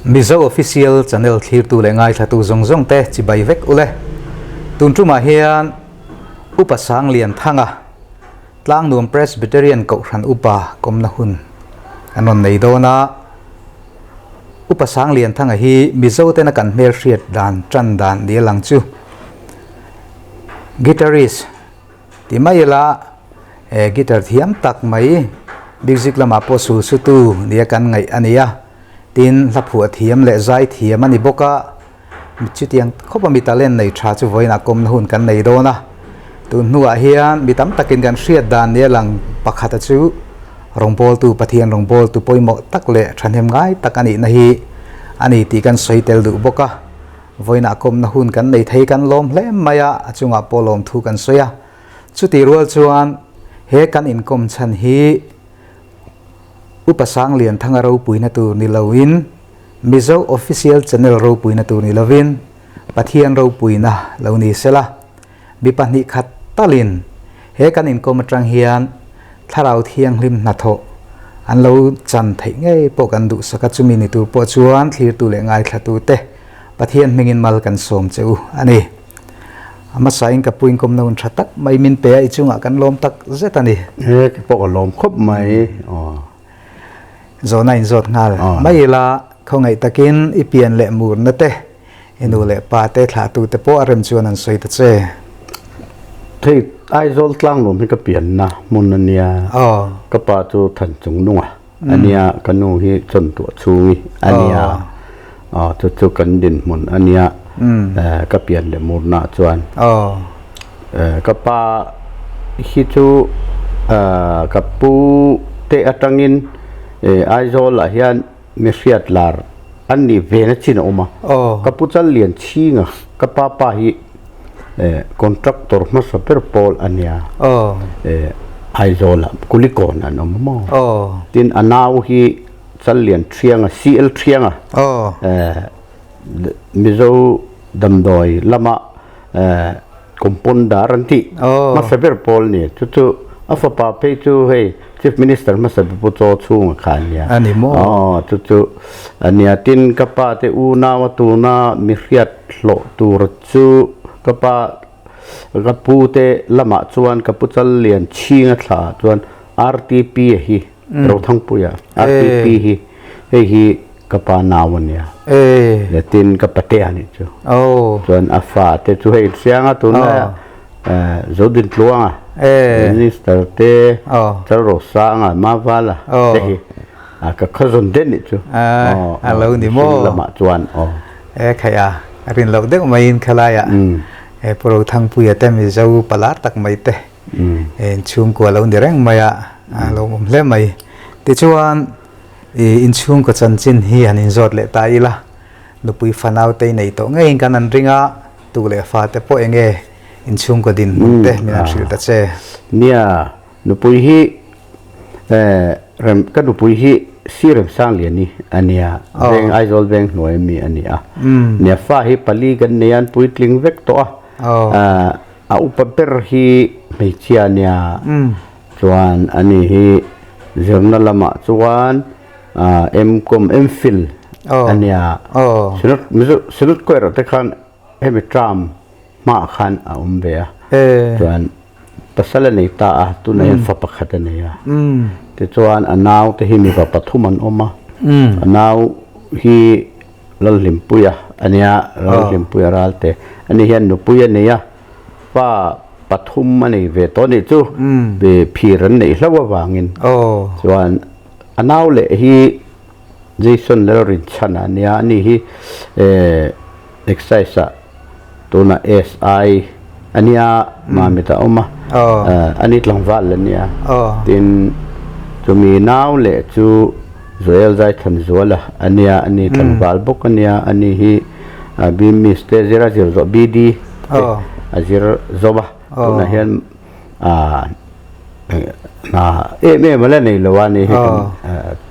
Mizo Official Channel thlirtu leh ngaithlatu zawng zawng te chibai vek ule. Tun tumah hian Upa Sanglianthanga Tlangnuam Presbyterian Kohhran Upa kawmna hun an rawn nei dawn a. Upa Sanglianthanga hi Mizo tena kan hmelhriat dan tan dan ni a lang chu. Guitarist ti mai ila eh guitar thiam tak mai music lamah pawh sul sutu nia kan ngaih a ni a. Tin, hla phuah thiam leh zai thiam a ni bawk a. Chutiang khawpa mi talent nei tha chu vawiinah kawmna hun kan nei dawn a. Tun hnuah hian mi tam takin kan hriat dan nia lang pakhata chu rawngbawltu Pathian rawngbawltu pawimawh tak leh thahnem ngai tak a nihna hi a ni tih kan sawi tel duh bawk a. Vawiinah kawmna hun kan nei thei kan lawm hle mai a, a chungah pawh lawmthu kan sawi a. Chutih rual chuan he kan inkawm chhan hi Upa Sanglianthanga ropuina tur ni loin, Mizo Official Channel ropuina tur ni lovin Pathian ropuina lo ni sela, mi pahnih khat talin he kan inkawm atang hian Thlarau Thianghlim hnathawh an lo chan theih ngei pawh kan duhsak a, chumi ni tur pawh chuan thlirtu leh ngaithlatute Pathian hmingin mal kan sawm che u a ni. A hmasain ka pu inkawmna hun tha tak mai min pe a, i chungah kan lawm tak zet a ni. He ka pawh ka lawm khawp mai. Aw. Zawhna inzawt nghal mai ila, khawngaih takin i pian leh murna te, i nu leh pa te, thlahtu te pawh a rem chuan an sawi ta che. Thei Aizawl tlangnuam hi ka pianna hmun a nia. Ka pa chu Thanchung nunga a nia, ka nu hi Chawntuah chhungi a nia. Chu chu kan dinhmun a nia, ka pian leh murna chuan. Ka pa hi chu ka pu te atangin Aizawl ah hian mi hriat lar an nih ve na chin a awm a. Ka pu Challian chhinga ka pa pa hi contractor hmasa ber pawl a nia. Aizawl ah Kulikawn an awm a maw. Tin a nau hi Challian Thianga, CL Thianga, Mizo damdawi lama compounder an tih hmasa ber pawl a ni. Chu chu a fapa phei chu hei Chief Minister hmasa ber Pu Chaw chhunga kha a nia. A ni maw? Aw, chu chu a nia. Tin, ka pa te unau a tuna mi hriat hlawh tur chu ka pa ka pu te lamah chuan ka pu Challian chhinga thla chuan RTP a hi Rothangpuia RTP hi hei hi ka pa nau a nia. Le tin ka pate a nih chu. Chuan a fa te chu hei Hrianga tuna Zodintluanga Minister te Chalrosanga Mavala te hi ka cousin te nih chu. A lo ni maw? Lamah chuan aw. E khai a, a rin loh deuh maiin khalaiah Pu Rothangpuia te Mizo palar tak mai te Inchhungkua lo ni reng mai a, a lo awm hle mai. Tichuan, i inchhungkaw chanchin hi han inzawt leh ta ila, nupui fanau te i nei tawh ngeiin kan han ring a, tu leh fa te pawh eng nge inchhungkaw dinhmun te min han hrilh ta che. Nia, nupui hi rem, ka nupui hi Sir Remsangliani a nia, veng Aizawl veng hnuai ami a ni a. Nia, fa hi pali kan nei a, an puitling vek tawh a. A upa ber hi hmeichhia a nia, chuan ani hi zirna lamah chuan M.Com, M.Phil a nia. Synod Mizo Synod Choir te khan hemi term hmaah khan a awm ve a, chuan pasal a nei ta a, tunah hian fa pakhat a nei a. Tichuan a nau te hi mipa pathum an awm a, a nau hi Lalhlimpuia a nia, Lalhlimpuia Ralte a ni hian nupui a nei a, pa pathum a nei ve tawh a nih chu, phir an neih hlauh avangin chuan a nau leh hi Jason Lalrinchhana a nia, ani hi Excise ah tunah SI a nia, Mamit a awm a, ani tlangval a nia, tin chumi nau leh chu Joel Zaithanzuala a nia, ani tlangval bawk a nia, ani hi BMIS te zir a zir zawh BD te a zir zawm a, tunah hian hna em em a la nei lo a, ani hi kan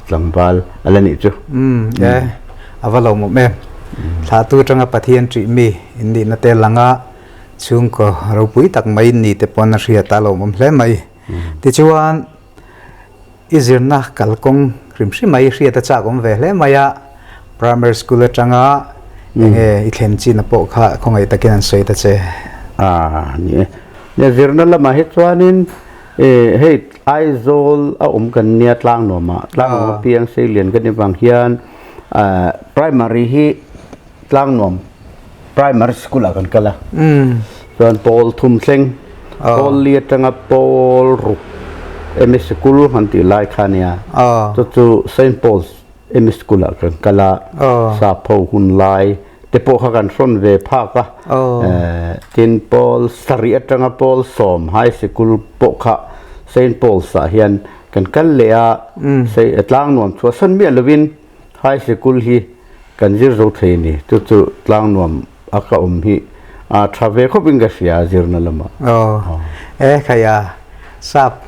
tlangval a la nih chu. A va lawmawm em. Thlahtu atanga Pathian ṭih mi in nihna te langa chhungkaw ropui tak mai in ni te pawn a hriat a lawmawm hle mai. Tichuan i zirna kalkawng hrim hrim mai hriat a chak awm ve hle mai a. Primary school atanga enge i thlen chin a pawh kha khawngaih takin an sawi ta che. A ni e. Nia zirna lamah hi chuanin hei Aizawl a awm kan nia Tlangnuamah, Tlangnuam apiang Seilian kan ni vang hian primary hi Tlangnuam Primary School ah kan kal a. Chuan pawl thum thleng, pawl li atanga pawl ruk MS Sikul han tih lai kha nia. Chu chu Saint Paul's MS School ah kan kal a. Sapho hun lai te pawh kha kan hrawn ve phak a. Tin pawl sarih atanga pawl sawm High Sikul pawh kha Saint Paul's ah hian kan kal leh a. Tlangnuam chhuahsan miah lovin High Sikul hi kan zir zo thei a ni. Chu chu tlang nuam a ka awm hi a tha ve khawp in ka hria a zirna lamah. Aw e khai a sap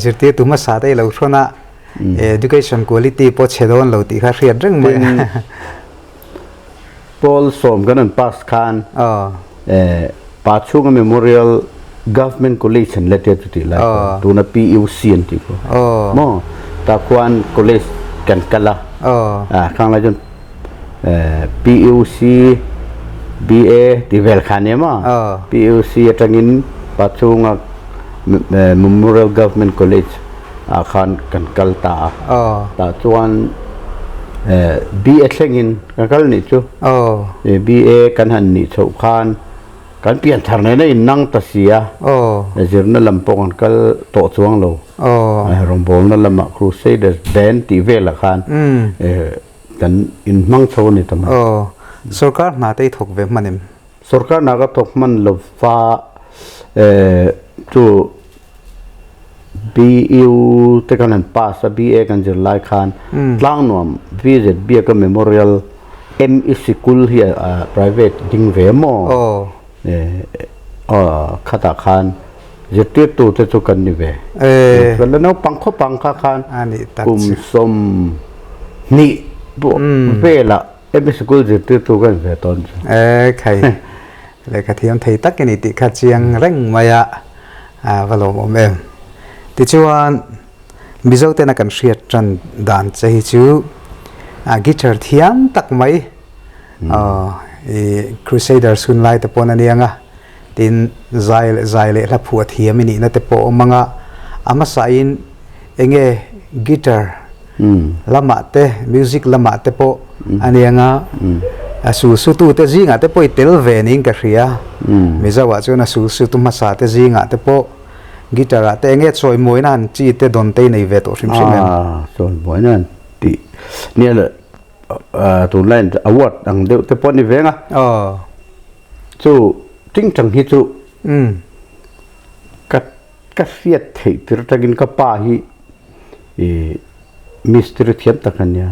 zirtirtu hmasa te i lo hrawn a education quality pawh chhe dawn lo tih kha hriat reng mai a. Pawl sawm kan an pass khan Pa Chhunga Memorial Government College an let a chutih lai kha tuna PUC an tih kha maw tah khuan college kan kal a khang lai chuan PUC BA tih vel kha ania maw PUC atangin Pa Chhunga Memorial Government College ah khan kan kal ta a tah chuan BA thlengin Ka kal nih chu. BA kan han nih chhoh khan kan pian thar nena in nang ta si a. Zirna lam pawh kan kal tawh chuang lo. Rawngbawlna lamah Crusaders band tih velah khan kan inhmang chho a ni ta mai. Sorkar hna te i thawk ve hman em? Sorkar hna ka thawk hman lova chu BU te kan han pass a, BA kan zir lai khan Tlangnuam VZ Biaka Memorial ME Sikul hi a private ding ve maw? Aw khatah khan zirtirtu te chu kan ni ve. Chuan la naupang khawpang kha khan kum 20 pawh velah ME Sikul zirtirtu kan ve tawn chu. E khai lehkha thiam thei tak i ni tih kha chiang reng mai a. A va lawmawm em. Tichuan, Mizo tena kan hriat tan dan che hi chu guitar thiam tak mai i Crusaders hun lai te pawn a niang a, tin zai leh zai leh hla phuah thiam i nihna te pawh a awm ang a, a hmasain enge guitar lamah te music lamah te pawh a niang a, a sulsutu te zingah te pawh i tel ve niin ka hria, Mizo ah chuan a sulsutu hmasa te zingah te pawh guitar ah te enge chawimawina han chi te dawn te i nei ve tawh hrim hrim em? Chawimawina han tih nia le tunlai in award ang deuh te pawh a ni veng a, chu tingtang hi chu ka ka hriat theih tir atangin ka pa hi I mistiri thiam tak a nia.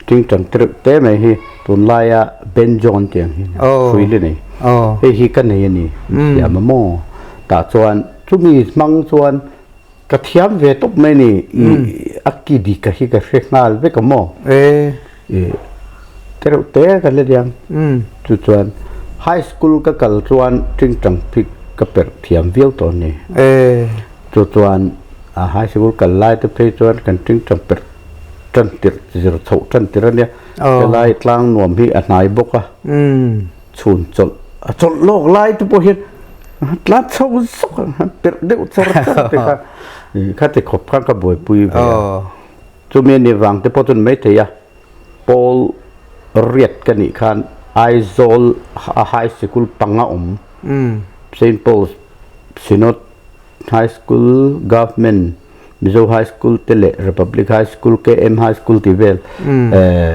Tingtang tirh te mai hi tunlaia Ben John tih ang hi hrui le nei. Hei hi ka nei a ni thiam a maw. Tah chuan chumi hmang chuan ka thiam ve tawp mai a ni. I a ki dik a hi ka hre nghal vek a maw. I tereuh te ka la diang. Chu chuan high school ka kal chuan tingtang phik ka perh thiam viau tawh a ni. Chu chuan a high school kal lai te phei chuan kan tingtang perh tan tirh zir chhoh tan tirh a nia. Helai tlang nuam hi a hnai bawk a. Chhun chawlh a chawlh lawk lai te pawh hian tlan chho zawk a perh deuh char char te kha khati khawp khan ka buaipui ve a. Chumi a nih vang te pawh chuan maithei a pawl riat ka nih khan Aizawl a high sikul panga awm Saint Paul's Synod High School, Government Mizo High School te leh Republic High School, KM High School tih vel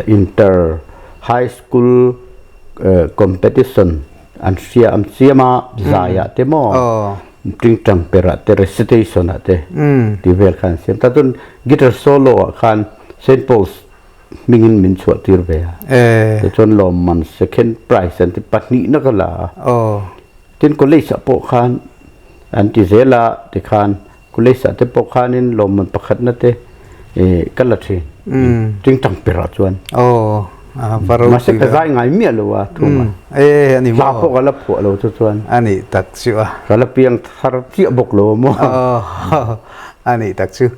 Inter High School Competition an hria an siam a zaiah te maw tingtang perah te recitation ah te tih vel kha an siam ta chuan guitar solo ah khan Saint Paul's hmingin min chhuah tir ve a tichuan lawmman second prize an ti pahnihna ka la a tin college ah pawh khan an ti zel a tikhan college ah te pawh khanin lawmman pakhatna te ka la thin tingtang perah chuan mahse ka zai ngai miah lo a thung a hla pawh ka la phuah lo chu chuan ani tak chu a ka la piang thar chiah bawk lo a maw ani tak chu.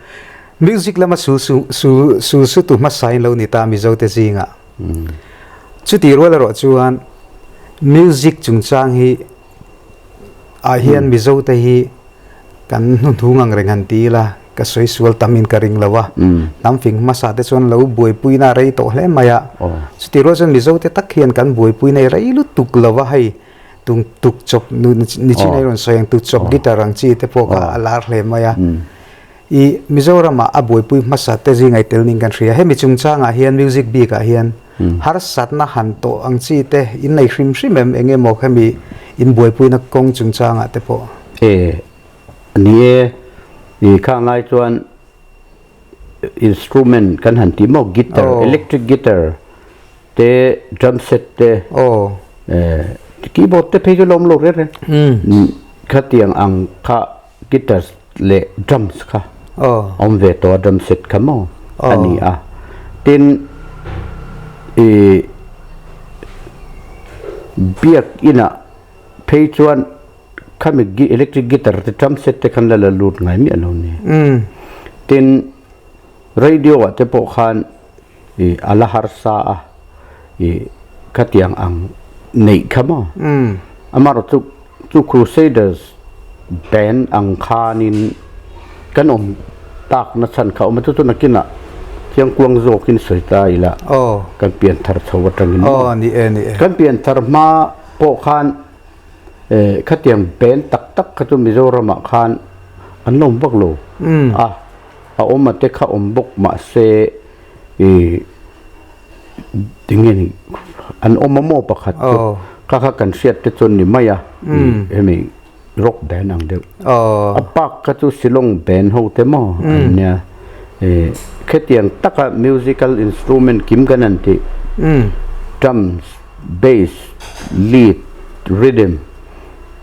Music lama sul su sul sul sutu hmasa in lo ni ta Mizo te zingah. Chutih rual erawh chuan music chungchang hi ah hian Mizo te hi kan hnuhnung ang reng han ti ila ka sawi sual tam in ka ring lo a. Hnam fing hmasa te chuan lo buaipui na rei tawh hle mai a. Chutih rual chuan Mizo te tak hian kan buaipui na hi rei lutuk lo a hei tung tuk chawp ni chin a rawn sawi ang tuk chawp guitar ang chi te pawh kha a lar hle mai a. I Mizoramah a buaipui hmasa te zingai tel ning kan hria. Hemi chungchangah hian music bikah hian harsatna han tawh ang chi te in nei hrim hrim em eng emaw hemi in buaipuina kawng chungchangah te pawh? E, ni e, i kha ngai chuan instrument kan han tih maw guitar, electric guitar te drum set te keyboard te phei chu lawm lo reng reng khatiang ang kha guitar leh drums kha awm ve tawh a drum set kha maw a ni a tin ih biak inah phei chuan khami electric guitar te drum set te khan la la lut ngai miah lo ni tin radio ah te pawh khan ih a la harsa a ih khatiang ang neih kha maw amaherawhchu Chu Crusaders band ang khanin kan awm tak na chhan kha a awm a, chu chu nakinah Chiangkuang zawkin sawi ta ila kan pian thar chho atangin maw? Kan pian thar hma pawh khan khatiang band tak tak kha chu Mizoramah khan an la awm vak lo a, a awm a te kha awm bawk mahse ih Tinge ni an awm a maw pakhat chu kha kha kan hriat te chuan ni mai a hemi rock band ang deuh a pak kha chu Shillong band ho te maw an nia khetiang taka musical instrument kim kan an tih drums bass lead rhythm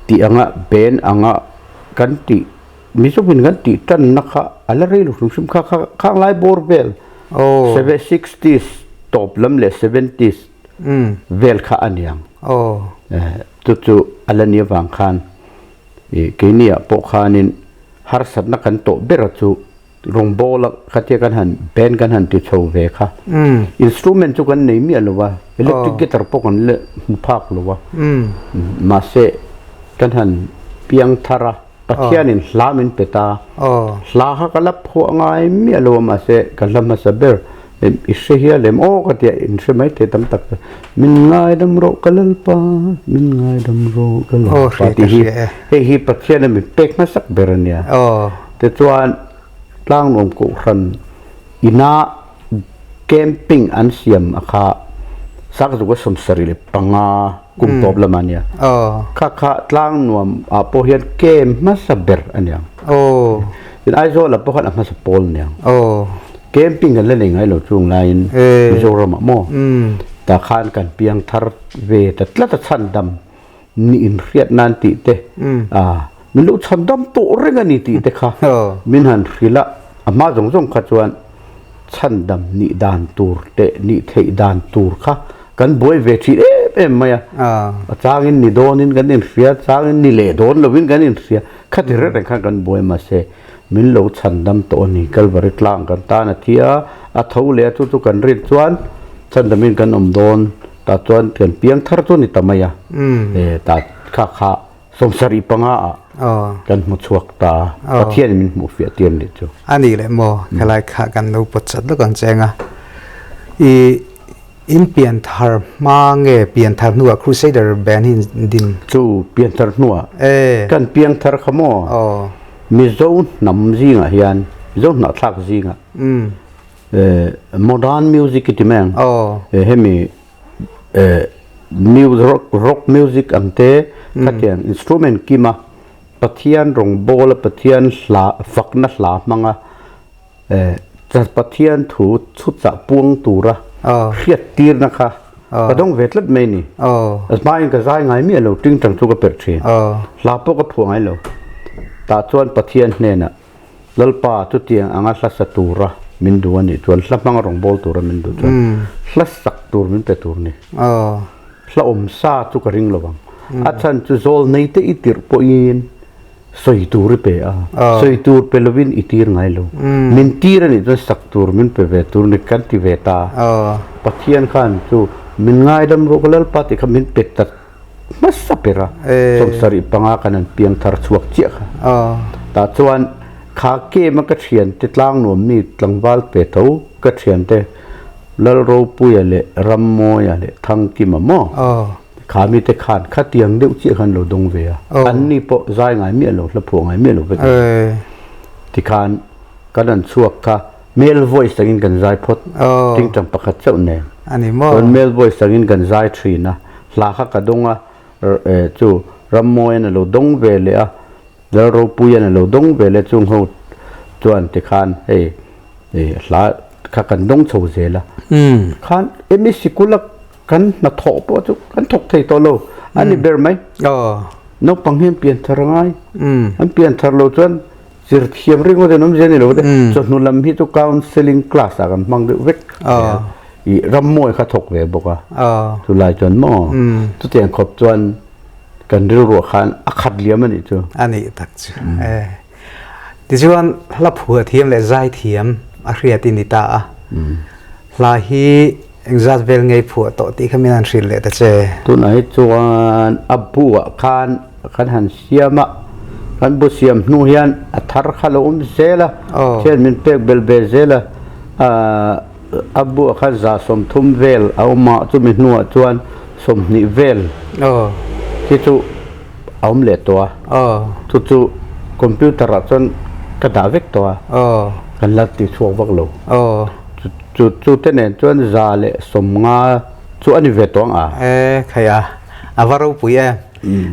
tih anga band anga kan tih Mizoin kan tih tanna kha a la rei lo hrim hrim kha kha khang lai bawr vel seven sixties tawp lam leh seventies vel kha a niang chu chu a la ni avang khan ih keini ah pawh khanin harsatna kan tawh ber a chu rawngbawl a khatia kan han band kan han ti chho ve kha instrument chu kan nei miah lo va electric guitar pawh kan la hmu phak lo va mahse kan han piang thar a. Pathianin hla min pe ta. Hla kha ka la phuah ngai miah lo a mahse ka hla hmasa ber i hre hial em aw ka tia in hre mai thei tam tak min ngaidam rawh ka lalpa min ngaidam rawh ka lalpa tih hi hei hi Pathiana min pek hmasak ber a nia. Tichuan Tlangnuam Kohhran ina camping an siam a kha Sakzuka 75. Kum tawp lam a nia. Kha kha tlang nuam ah pawh hian kem hmasa ber a niang. Tin Aizawl ah pawh khan a hmasa pawl a niang. Camping kan la nei ngai lo chung laiin Mizoram ah maw tah khan kan piang thar ve ta tlat a chhandam ni inhriat nan tih te min lo chhandam tawh reng a ni tih te kha min han hrilh a, a hma zawng zawng kha chuan chhandam nih dan tur te nih theih dan tur kha Kan buai ve thin em em mai a, a changin ni dawnin kan inhria, changin ni leh dawn lovin kan inhria, khati reng reng khan kan buai mahse min lo chhandam tawh a ni, Kalvari tlang kan tan a thi a, a tho leh a chu chu kan rin chuan chhandamin kan awm dawn tah chuan kan piang thar chu a ni ta mai a, e tah kha kha 75 ah kan hmu chhuak ta, Pathianin min hmuh fiah tir nih chu. A nih leh maw, helai kha kan lo pawt chat lawk ang che anga i In pianthar hma nge pianthar hnuah Crusader band hi in din? Chu pianthar hnuah kan piangthar kha maw? Mizo hnam zingah hian, Mizo hnahthlak zingah modern music i ti mai ang. Hemi rock music ang te khatiang instrument kima Pathian rawngbawla Pathian hla fakna hla hmanga Pathian thu chhutchah puang tura hriattirna kha ka dawng ve tlat mai a ni. A hmain ka zai ngai miah lo, tingtang chu ka perh thin. Hla pawh ka phuah ngai lo. Tah chuan Pathian hnenah, Lalpa, chutiang anga hla sa tura min duh a nih chuan, hla hmanga rawngbâwl tura min duh chuan, hla sak tur min pe tur a ni. Hla awm sa chu ka ring lo ang. A chhan chu zawl neite i tirh pawhin. Sawi tur i pe a, sawi tur pe lovin i tir ngai lo. Min tir a nih chuan sak tur min pe ve tur ni kan ti ve ta. Pathian khan chu min ngaidam rawh ka Lalpa tih kha min pe ta hmasa ber a, sawmsarih panga kan an piang thar chhuak chiah kha. Tah chuan kha game a ka thiante tlangnuam mi tlangval pe tho ka thiante Lalropuia leh Rammawia leh Thangkima maw? Kha mite khan khatiang deuh chiah khan lo dawng ve a, an ni pawh zai ngai miah lo, hla phuah ngai miah lo vek a ni. Tikhan kan an chhuak kha male voice angin kan zai phawt, tingtang pakhat chauh nen. Chuan male voice angin kan zai thin a, hla kha ka dawng a, chu Rammawian a lo dawng ve leh a, Lalropuian a lo dawng ve leh chung ho chuan tikhan hei hla kha kan dawng chho zel a. Khan emi sikul a kan hnathawh pawh chu kan thawk thei tawh lo a ni ber mai. Naupang hian pian thar a ngai. An pian thar lo chuan zir thiam ringawt in awmzia a ni lo te. Chawhnu lam hi chu counselling class ah kan hmang deuh vek. I rammawi kha thawk ve bawk a. Chulai chuan maw chutiang khawp chuan kan rilruah khan a khat liam a nih chu. A nih tak chu. Tichuan hla phuah thiam leh zai thiam a hriat i ni ta a. Hla hi engzat vel ngei phuah tawh tih kha min han hrilh leh ta che. Tunah hi chuan a buah khan kan han siam a, kan bu siam hnu hian a thar kha lo awm zel a, thian min pek bel ve zel a, a buah khan 130 vel a awm a, chumi hnuah chuan 20 vel hi chu a awm leh tawh a, chu chu computer ah chuan ka dah vek tawh a, kan la ti chhuak vak lo. Chu chu te nen chuan 150 chu a ni ve tawh ang a. E khai a, a va ropui em.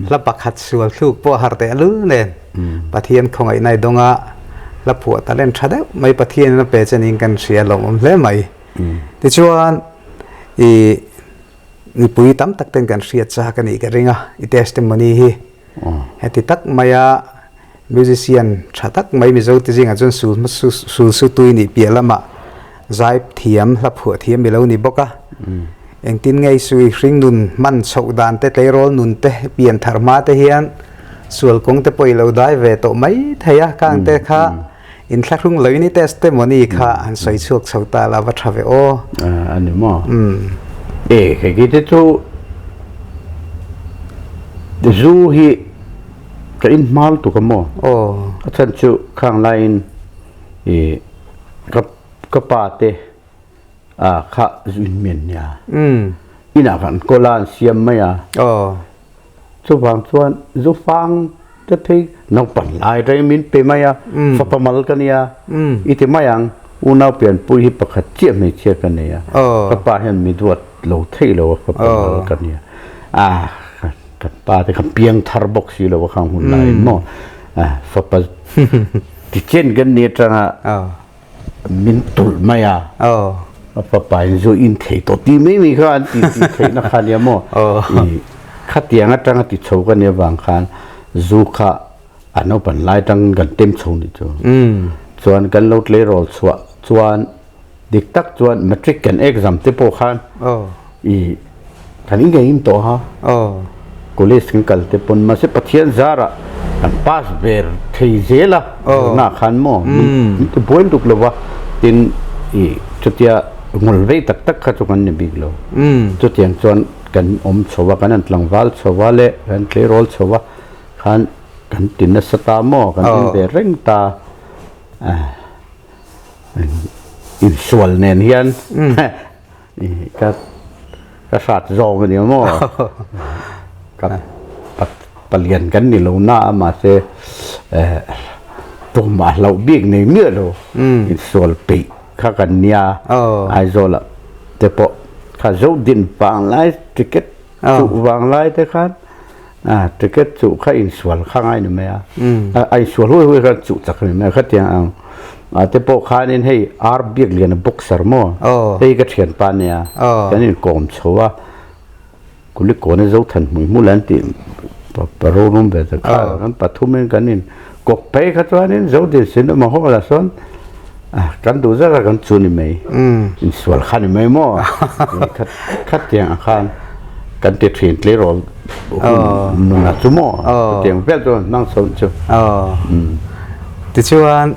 Hla pakhat sual thluk pawh har teh lul nen Pathian khawngaihna i dawng a, hla phuah talent tha deuh mai Pathian in a pe che niin kan hria lawmawm hle mai. Tichuan i mipui tam tak ten kan hriat chak a nih ka ring a, i testimony hi heti tak maia musician tha tak mai Mizo te zingah chuan sul sul sutui nih piah lamah zai thiam hla phuah thiam i lo ni bawk a. Engtin nge sui hring nun hman chhoh dan te tleirawl nun te pian thar hma te hian sual kawng te pawh i lo dai ve tawh mai thei a, khang te kha Inthlahrung loin i testimony kha han sawi chhuak chho ta la va tha ve aw. A ni maw? E hei khi te chu zu hi ka in hmal tuk a maw? A chhan chu khang laiin i ka ka pa te kha zu in mian nia. Inah khan kawl a an siam mai a. Chuvang chuan zu fang te phei naupang lai reng min pe mai a, fapa mal ka nia i ti mai ang, unau pianpui hi pakhat chiah hmeichhia ka nei a, ka pa hian mi duat lo theih lo a fapa mal ka nia, a kan pa te kha piang thar bawk si lo a khang hun laiin maw fapa ti chen kan ni atanga min tulh mai a a fapa in zu in thei tawh ti mai mai kha an ti ti theih na kha nia maw i khatiang atanga ti chho ka nia vang khan zu kha a naupan lai tang kan tem chho ni chu chuan kan lo tleirawl chhuah chuan dik tak chuan matric kan exam te pawh khan i Kan inngei tawh a, college kan kal te pawn mahse Pathian zarah kan pass ber thei zel a, zirna khan maw min ti buai lutuk lo va, tin i chutia ngul vei tak tak kha chu kan ni bik lo. Chutiang chuan kan awm chho a, kan han tlangval chho a leh kan tleirawl chho a khan kan ti nasa ta maw, kan en ve reng ta. Insual nen hian Ka ka hrat zawng a ni maw? Ka palian kan ni lo na a mahse tumah hlauh bik nei miah lo insual peih kha kan nia Aizawl ah te pawh kha zo din vang lai ticket chuh vang lai te khan ticket chuh kha insual kha ngai ni mai a a insual huai huai khan chuh chak a ni mai a khatiang ang ah te pawh khanin hei ar biak lian a boxer maw hei ka thianpa nia kan inkawm chho a Kulikawna Zothan hmui hmul an tih pa rorum ve ta kha kan pathumin kan in kawk phei kha chuanin Zodin cinema hall ah sawn kan duh zat a kan chu ni mai insual kha ni mai maw khatiang ah khan. Kan ti thin tleirawl hun nuna chu maw chutiang vel chu hmang chho chu. Tichuan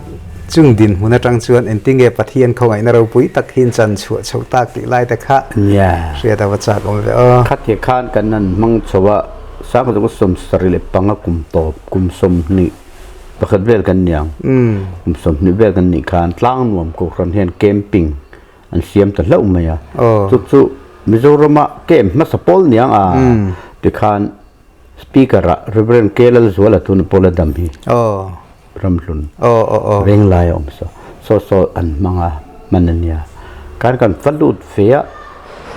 chung dinhmun atang chuan engtinge Pathian khawngaihna ropui tak hi in chan chhuah chho tak tih lai te kha hriat a va chak awm ve aw. Khatia khan kan han hmang chho a, Sangha chu 75 kum tawp kum 20 pakhat vel kan niang. Kum 20 vel kan nih khan Tlangnuam Kohhran hian camping an siam ta hlauh mai a. Chu chu Mizorama camp hmasa pawl niang a tikhan Speaker ah Rev. K. Lalzuala tuna Paula dam hi Ramhlun Venglai a awm saw saw saw an hmang a hman a nia. Khan kan va lut ve a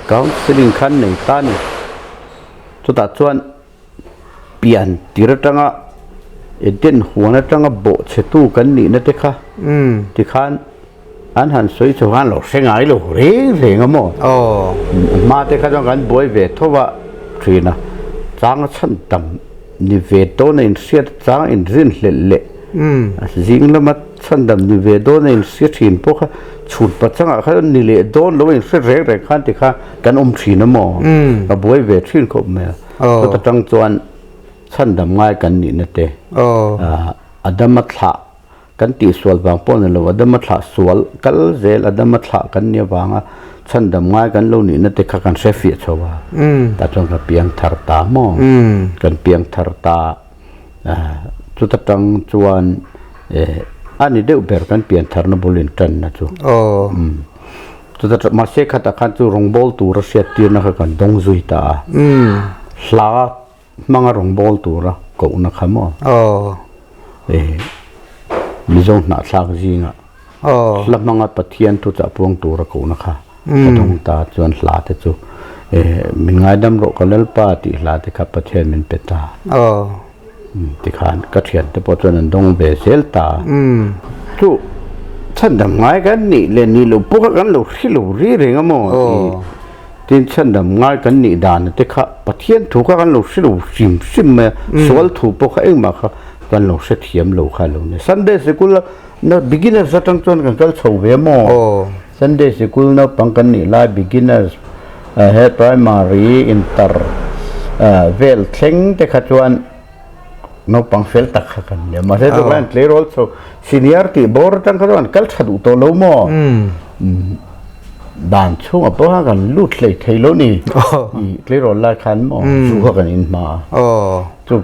counselling khan nei ta a ni. Chutah chuan pian tir atanga Eden huan atanga bawhchhetu kan nihna te kha tikhan An han sawi chu khan lo hre ngai lo reng reng a maw? Aw. Hma te kha chuan kan buai ve tho a thin a, chang a chhan tam ni ve dawn a inhriat chang inrin hlelh leh zing lama chhan dam ni ve dawn a inhria thin pawh kha chhut pachangah kha ni leh dawn lo a inhre reng reng khan ti kha kan awm thin a maw? Ka buai ve thin khawp mai a. Chuta tang chuan chhan dam ngai kan nihna te a dam a thlah Kan tihsual vang pawh ni lo, Adama thlah sual kal zel, Adama thlah kan nih avanga chhandam ngai kan lo nihna te kha kan hre fiah chho a, tah chuan ka piang thar ta maw? Kan piang thar ta, chuta tang chuan a ni deuh ber kan pian tharna bul intanna chu. Chuta tang mahse khatah khan chu rawngbawl tura hriattirna kha kan dawng zui ta a, hla Hmanga rawngbawl tura kohna kha maw? Aw. Eh, Mizo hnahthlak zingah Aw. hla hmanga Pathian thuchah puang tura kohna kha ka dawng ta chuan hla te chu eh min ngaidam rawh ka Lalpa tih hla te kha Pathian min pe ta. Aw. Tikhan ka thiante pawh chuan an dawng ve zel ta. Chu chhandam ngai kan nih leh nih loh pawh kha kan lo hri lo ri reng a maw? Aw. Tin, chhandam ngai kan nih dan te kha Pathian thu kha kan lo hre lo hrim hrim mai a, sual thu pawh kha engmah kha kan lo hre thiam lo kha lo ni. Sunday sikul na beginners atang chuan kan kal chho ve maw? Sunday sikul naupang kan nih lai beginners he primary inter vel thleng te kha chuan naupang fel tak kha kan ni a, mahse chu khan tleirawl chho senior tih bawr atang kha chuan kal tha duh tawh lo maw? Dan chhungah pawh khan kan lut hlei thei lo ni. Tleirawl lai khan maw zu kha kan in hma a. Chu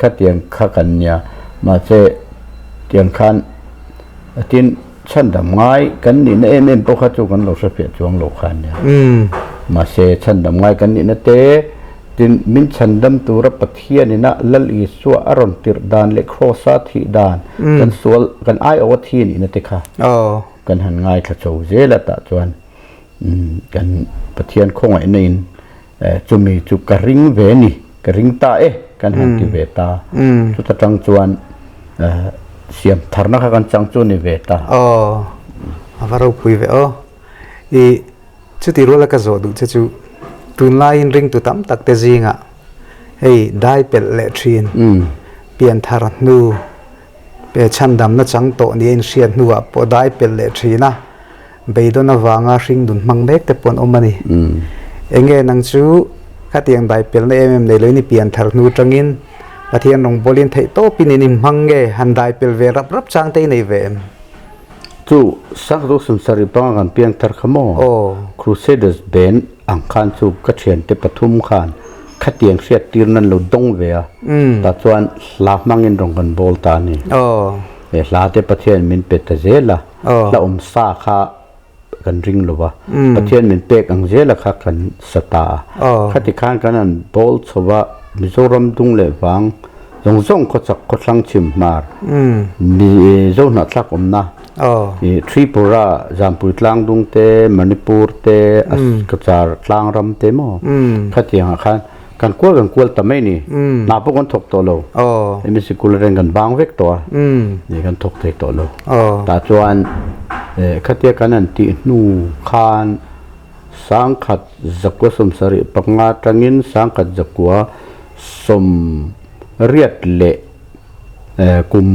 khatiang kha kan nia mahse tiang khan tin chhandam ngai kan nihna em em pawh kha chu kan lo hre fiah chuang lo kha nia. Mahse chhandam ngai kan nihna te tin min chhandam tura Pathianina Lal Isua a rawn tirh dan leh Kraws-a thih dan kan sual kan aiawh a thi nihna te kha. Kan han ngaithla chho zel a tah chuan kan Pathian khawngaihna in chumi chu ka ring ve ni, ka ring ta e kan han ti ve ta. Chuta tang chuan siam tharna kha kan chang chu ni ve ta. Aw, a va ropui ve aw. I chuti ruala ka zawh duh che chu tunlaiin ringtu tam tak te zingah hei dai pelh leh thin pian thar hnu Pe chhandamna chang tawh nia inhriat hnuah pawh dai pelh leh thin a, beidawn avanga hring dun hmang mek te pawh an awm a ni. Enge nang chu khatiang dai pelhna em em nei loin i pian thar hnu atangin Pathian rawng bawlin theih tawpin in inhmang nge han dai pelh ve rap rap chang te i nei ve em? Chu Sakru Sumsarih panga kan piang thar kha maw? Aw. Crusaders band ang khan chu ka thiante pathum khan Khatiang hriat tir nan lo dawng ve a, tah chuan hla hmangin rawn kan bawl ta a ni. He hla te Pathian min pe ta zel a, hla awm sa kha kan ring lo va, Pathian min pek ang zela kha kan sa ta a. Khati khan kan han bawl chho va, Mizoram dung leh vang zawng zawng khawchak khawthlang chhim hmar, Mizo hnahthlak awmna, Tripura, Zampui tlangdung te, Manipur te, Cachar tlangram te maw khatiangah khan kan kual kan kual ta mai ni. Hna pawh kan thawk tawh lo. Hemi sikul reng kan bang vek tawh a, kan thawk thei tawh lo. Tah chuan khatia kan han tih hnu khan sangkhat zakua 75 atangin sangkhat zakua sawmriat leh Kum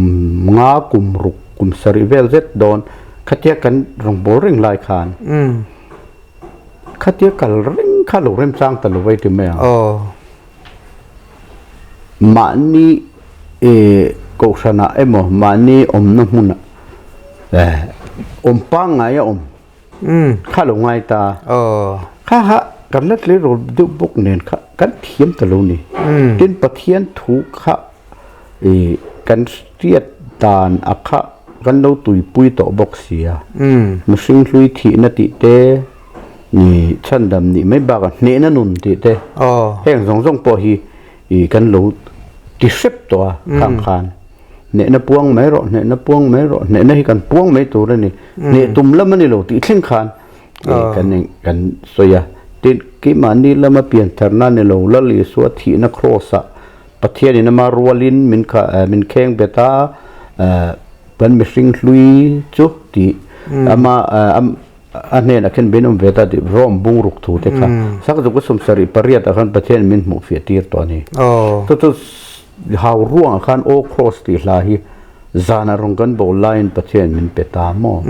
nga, kum ruk, kum sarih vel zet dawn khatia kan rawn bawl reng lai khan khatia kal reng kha lo remchang ta lo vai ti mai ang. Mahni kohhranah emaw mahni awmna hmunah awm pangngai a awm kha lo ngai ta. Kha kha kan la tleirawl deuh bawk nen kha kan thiam ta lo ni. Tin Pathian thu kha kan hriat dan a kha kan lo tuipui tawh bawk si a. Mihring hlui thihna tih te chhandam nih mai bakah hnehna nun tih te heng zawng zawng pawh hi kan lo ti hrep tawh a khang khan. Hnehna puang mai rawh, hnehna puang mai rawh, hnehna hi kan puang mai tur a ni. Hneh tum lam a ni lo tih thleng khan kan kan sawi a. Tin, keimahni lama piantharna ni lo, Lal Isua thihna kraws-ah Pathianin ama rualin min kha min kheng bet a, kan mihring hlui chu tih ama a hnenah khin min awm ve ta tih Rome bungruk thu te kha sak zuk a sawmsarih pariat ah khan Pathianin min hmuh fiah tir tawh a ni. Chu chu Hau ruangah khan Aw Cross tih hla hi zanah rawn kan bo laiin Pathian min pe ta maw?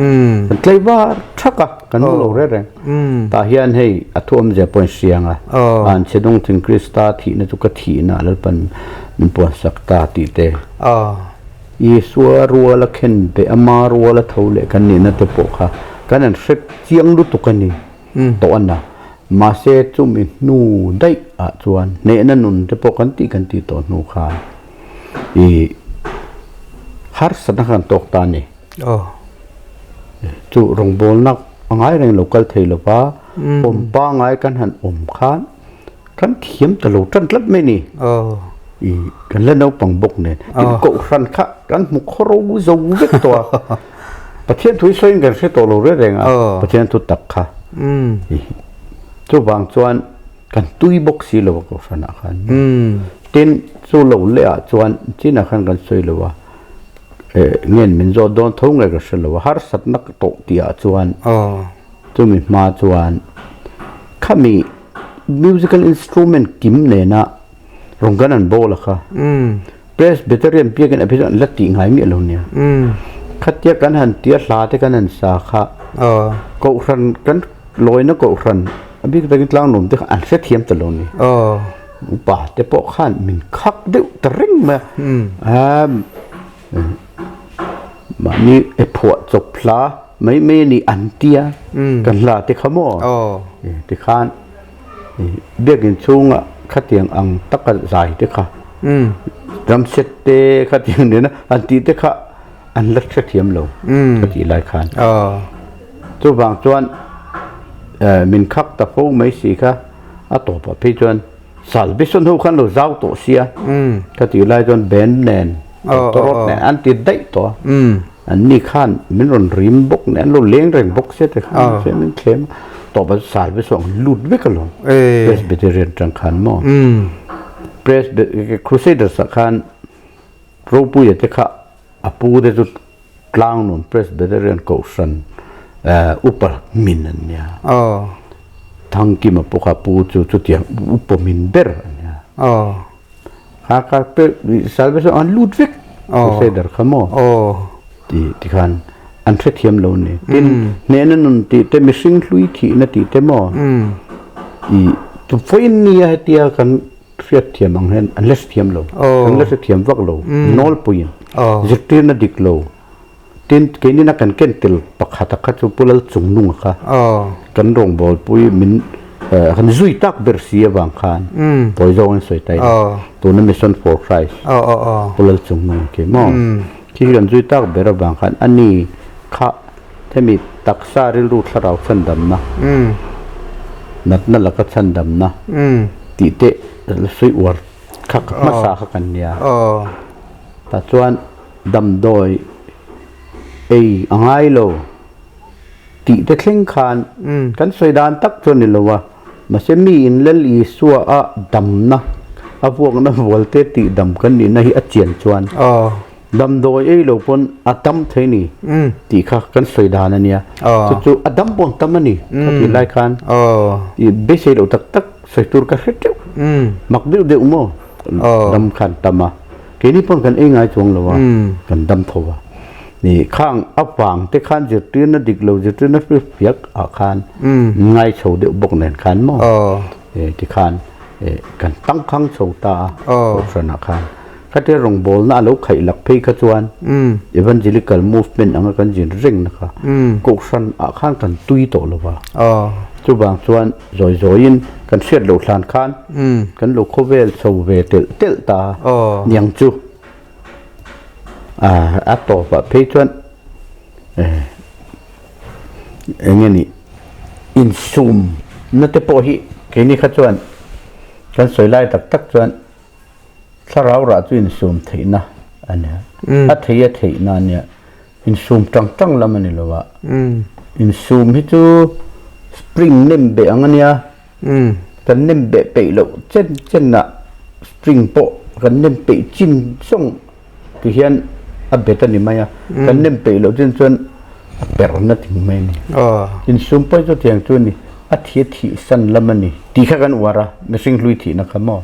Kan tlei var thak a, kan hmu lo reng reng. Tah hian hei a thu awmzia pawh in hriang a, An chhe dawng thing Krista thihna chu ka thihna Lalpan min puansak ta tih te. Isua ruala khen beh ama ruala tho leh kan nihna te pawh kha kan an hre chiang lutuk a ni. Tawh a na. Mahse chumi hnu daih ah chuan hnehna nun te pawh kan tih kan tih tawh hnu khan i harsatna kha kan tawk ta a ni. Chu rawngbawlna a ngai reng lo kal thei lova awm pangai kan han awm khan kan thiam ta lo tan tlat mai ni. I kan la naupang bawk nen tin kohhran kha kan hmu khawro zo vek tawh a. Pathian thu hi sawiin kan hre tawh lo reng reng a, Pathian thu tak kha. Chuvang chuan kan tui bawk si lo a kohhranah khan. Tin, chu lo leh ah chuan chinah khan kan sawi lo a, ngen min zawt dawn tho nge ka hre lo a, harsatna tawh tih ah chuan chumi hma chuan khami musical instrument kim nena rawn kan an bawl a kha. Presbyterian biakin a phei chuan an la tih ngai miah lo nia. Khatia kan han tia hla te kan han sa kha kohhran kan lawina kohhran a bik takin tlangnuam te kha an hrethiam ta lo ni. Upa te pawh khan min khak deuh ta reng mai a. Mahni e phuah chawp hla mai mai a ni an tia kan hla te kha maw tikhan Biakinn chhunga khatiang ang taka zai te kha ramset te khatiang nena an tih te kha an la hrethiam lo ka tih lai khan. Chuvang chuan min khak ta fo mai si kha a tawpah phei chuan sal bison ho khan lo zau tawh sia ka tih lai chuan band nen tawrawt nen an ti daih tawh a. An ni khan min rawn rim bawk nen an lo leng reng bawk sia te khan se min thlem a tawp a sal ve saw ang lut vek alawm Presbyterian tang khan maw Presby Crusaders ah khan Ropuia te kha a pu te chu tlang nuam Presbyterian kohhran upa min an nia Thangkima pawh kha pu chu chutiang upa min ber an nia. Kha kha pe sal ve saw an lut vek Crusader kha maw ti ti khan an hrethiam lo ni tin hnehna nun tih te mihring hlui thihna tih te maw i tu vawiin nia hetia kan hriatthiam ang hian an la hrethiam lo an la hrethiam vak lo nawlpuiin zirtirna dik lo Tin, keinin a kan ken tel pakhat a kha chu Pu Lalchungnunga kha kan rawngbawlpui min kan zui tak ber si avang khan tawi zawngin sawi ta ila tuna Mission for Christ Pu Lalchungnunga khi maw khi kan zui tak ber avang khan ani kha hemi taksa rilru thlarau chhandamna natna laka chhandamna tih te sawi uar kha hmasa kha kan nia tah chuan Damdawi ei a ngai lo tih te thleng khan kan sawi dan tak chu a ni lo a, mahse mi in Lal Isua a damna a vuakna vual te tih dam kan nihna hi a chian chuan damdawi ei lo pawn a dam thei ni tih kha kan sawi dan a nia, chu chu a dam pawn tam a ni ka tih lai khan i beisei loh tak tak sawi tur ka hre teuh mak deuh deuh maw dam khan tam a. Keini pawn kan ei ngai chuang lo a, kan dam tho a. Ni khang avang te khan zirtirna dik lo zirtirna fiak ah khan ngai chho deuh bawk nen khan maw tikhan kan tangkhang chho ta a kohhran ah khan khatia rawngbawlna a lo khaih lak phei kha chuan evangelical movement anga kan zin reng na kha kohhran ah khan kan tui tawh lo va chuvang chuan zawi zawiin kan hriat loh hlan khan kan lo khawvel chho ve telh telh ta niang chu. A tawpah phei chuan eng nge ni insum na te pawh hi keini kha chuan kan sawi lai tak tak chuan thlarau rah chu insum theihna a nia a thei a theihna a nia insum tang tang lam a ni lo a insum hi chu spring nem beh ang a nia. Kan nem beh peih loh chen chen ah string pawh kan nem peih chin zawng ti hian a bet a ni mai a, kan nem peih loh chin chuan a per na ting mai a ni. Insum pawh hi chutiang chu a ni, a thi a thih san lam a ni tih kha kan uar a, mihring hlui thihna kha maw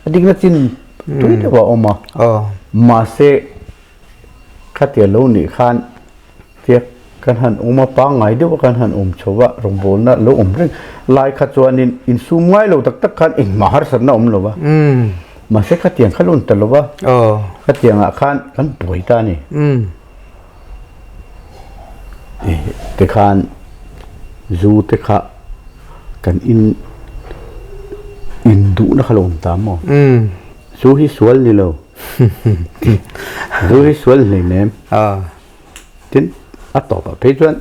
a dikna chin tui deuh a awm a, mahse Khatia lo nih khan tiak kan han awm a, pangngai deuh a kan han awm chho a, rawngbawlna lo awm reng lai kha chuanin insum ngai lo tak tak khan engmah harsatna awm lo va. Mahse khatiang kha lo ni ta lo va, khatiangah khan kan buai ta a ni. Tikhan zu te kha kan in induhna kha lo awm ta maw? Zu hi sual ni lo. Zu hi sual hleinem. Tin, a tawpah phei chuan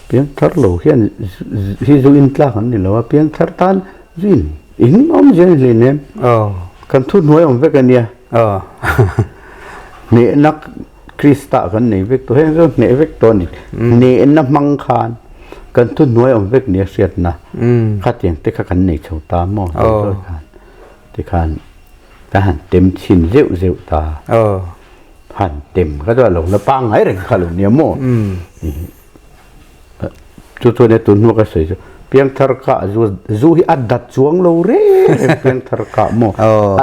piangthar lo hian hi zu in tlak an ni lo a, piangthar tan zu in in awm zel hleinem. Kan thuhnuai awm vek a nia. Hnehna Krista kan nei vek tawh, heng chu hneh vek tawh a ni. Hnehna hmang khan kan thuhnuai awm vek nia hriatna khatiang te kha kan nei chho ta maw? Tikhan ka han tem chhin zeuh zeuh ta. Han tem kha chuan lo la pangngai reng kha lo nia maw? Chu chuan e tun hnu ka sawi chu piangthar kah zu zu hi a dat chuang lo reng reng piangthar kah maw?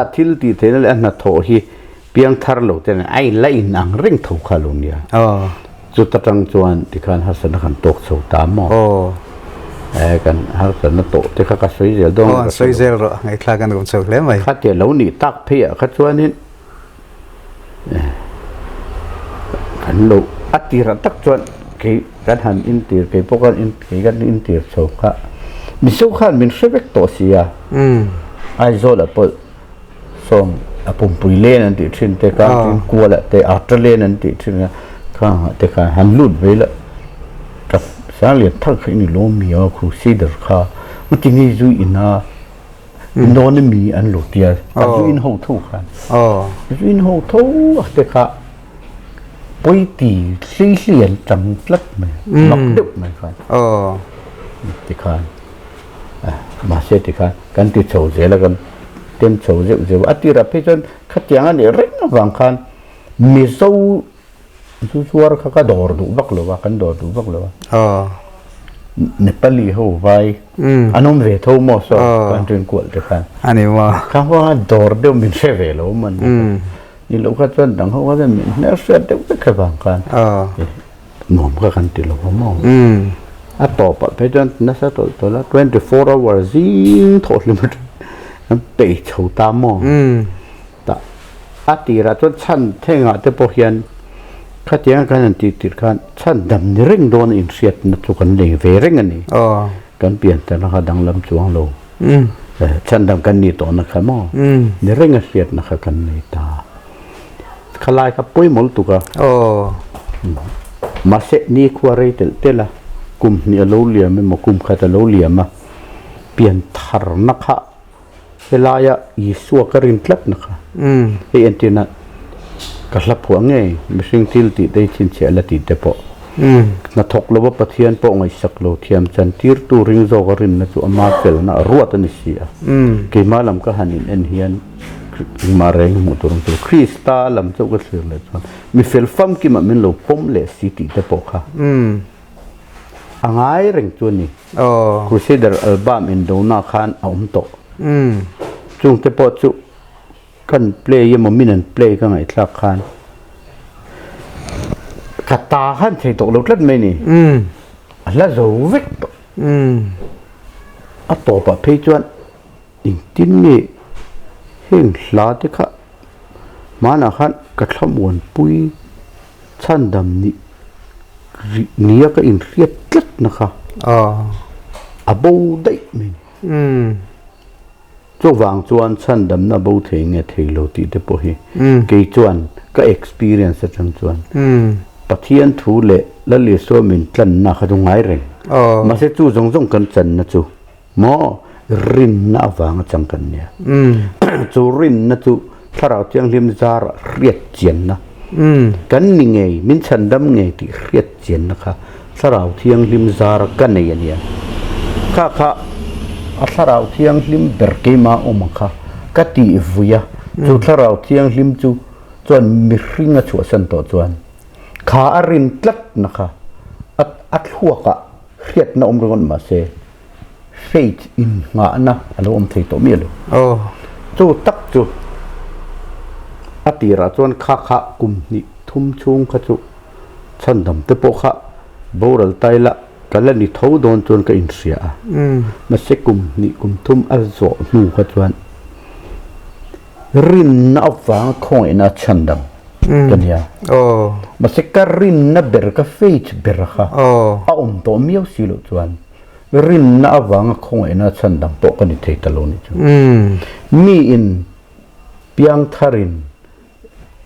A thil tih theihna leh a hnathawh hi piangthar lo te nen a in la in ang reng tho kha lo nia. Chuta tang chuan tikhan harsatna kan tawk chho ta maw? Eh kan harsatna tawh te kha ka sawi zel dawn Aw sawi zel rawh ngaihthlak an awm chho hle mai. Khatia lo nih tak phei ah kha chuanin kan lo a tirah tak chuan kei kan han intir kei pawh kan in kei kan intir chho kha Mizo khan min hre vek tawh sia Aizawl ah pawh Sawm a pumpui len an tih thin te kha tin kual ah te ata len an tih thin a khang ah te khan han lut ve la ka sang lian thar kha ini lo mi a crusader kha ti nge zu in a non a mi an lo tia a zu in ho tho khan zu in ho tho a te kha poi ti hlei hlei an tang tlat mai mak deuh mai khan ti khan Mahse tikhan kan ti chho zel a, kan tem chho zeuh zeuh a. A tirah phei chuan khatiang a nih reng avang khan Mizo zu zuar kha ka dawr duh vak lo a, kan dawr duh vak lo a. Nepali ho vai an awm ve tho maw saw kan rin kual te khan. A ni maw? Kha huanga dawr deuh min hre ve lo maw ni. Ni loh kha chuan dang ho kha chuan min hmelhriat deuh vek avang khan. Nuam kha kan ti lo a maw? A tawpah phei chuan nasa tawlh tawlh a, 24 hour zing thawh hlim atang kan peih chho ta maw? Tah a tirah chuan chhan thengah te pawh hian khatianga kan han tih tirh khan chhan dam ni reng dawn a inhriatna chu kan nei ve reng a ni. Kan pian tana kha danglam chuang lo. Chhan dam kan nih tawhna kha maw? Ni reng a hriatna kha kan nei ta. Khalai kha pawimawlh tuk a. Mahse ni khua rei telh telh a, kum hnih a lo liam emaw kum khat a lo liam a, pian tharna kha helaia Isua ka rin tlatna kha hei entirna ka hla phuah ngei mihring thil tih te hi chhinchhiah la tih te pawh hnathawk lova Pathian pawh ngaihsak lo thiam chan tirtu ring zawka rinna chu ama felna a ruat a ni si a. Keimah lam ka han in en hian Engmah reng hmuh tur ang chu Krista lam chauh ka thlir leh chuan mi fel famkimah min lo pawm leh si tih te pawh kha a ngai reng chu a ni. Crusader album indona khan a awm tawh. Chung te pawh chu kan play emaw min an play ka ngaihthlak khan. Ka ta khan thei tawh lo tlat mai ni. A hla zo vek tawh. A tawpah phei chuan engtin nge heng hla te kha hmanah khan ka thlamuanpui chhandam nih rih nia ka inhriat tlat na kha a bo daih mai ni. Chuvang chuan chhandamna bo thei nge thei lo tih te pawh hi kei chuan ka experience atang chuan Pathian thu leh Lal Isua min tlanna kha chu ngai reng. Mahse chu zawng zawng kan channa chu maw rinna avanga chang kan nia. Chu rinna chu Thlarau Thianghlim zarah hriat chianna kan ni ngei, min chhandam ngei tih hriat chianna kha Thlarau Thianghlim zara ka nei a nia. Kha kha a Thlarau Thianghlim ber keimah awm ang kha ka tih vui a, chu Thlarau Thianghlim chu chuan mihring a chhuahsan tawh chuan kha a rin tlatna kha a a thluakah hriatna awm ringawt mahse faith innghahna a lo awm thei tawh miah lo. Chu tak chu a tirah chuan kha kha kum hnih thum chhung kha chu chhandam te pawh kha boral tai la ka la ni tho dawn chuan ka inhria a. Mahse kum hnih kum thum a zawh hnu kha chuan rinna avanga khawngaihna a chhandam ka nia. Mahse ka rinna ber ka faith ber kha a awm tawh miau si loh chuan rinna avanga khawngaihna a chhandam pawh ka ni thei ta lo nih chu. Miin piangtharin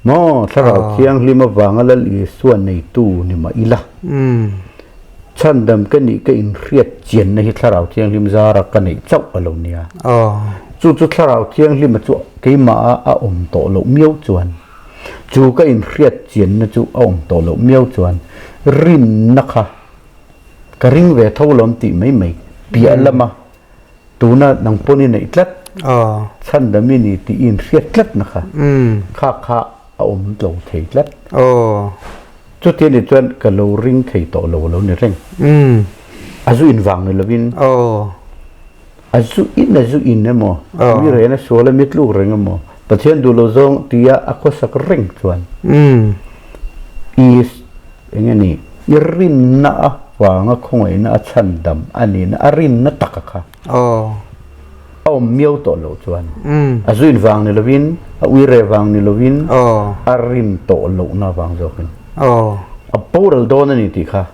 Maw Thlarau Thianghlim avanga Lal Isua neitu ni mah ila, chhandam ka nih ka inhriat chianna hi Thlarau Thianghlim zara ka neih chauh a lo nia. Chu chu Thlarau Thianghlima chu keimah a awm tawh loh miau chuan, chu ka inhriat chianna chu a awm tawh loh miau chuan rinna kha ka ring ve tho lawm tih mai mai piah lama Tuna nang pawn i neih tlat, chhandam i ni tih i inhriat tlat na kha, kha kha a awm tlo thei tlat. Chuti a nih chuan ka lo ring thei tawh lo a lo ni reng. A zu in vang ni lovin, a zu in a zu in emaw, mi ren a sual a mi tluk reng emaw, Pathian duh lo zawng tia a khawsak reng chuan i eng nge ni, i rinna a Vanga khawngaihna a chhandam a nihna a rinna taka kha a awm miau tawh loh chuan a zuin vang ni lovin, a uire vang ni lovin, a rin tawh lohna vang zawkin a boral dawn a ni tih kha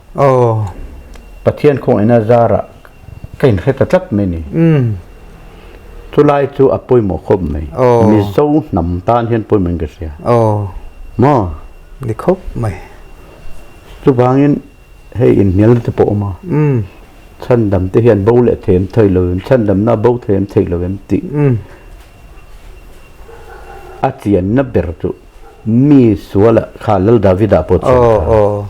Pathian khawngaihna zarah ka inhre ta tlat mai a ni. Chulai chu a pawimawh khawp mai. Mizo hnam tan hian pawimawhin ka hria. Maw? Ni khawp mai. Chuvangin hei inhnialna te pawh a awm a, chhandam te hian bo leh thei em thei lo em, chhandamna bo thei em thei lo em tih a chianna ber chu mi suala kha Lal Davida pawh chian kha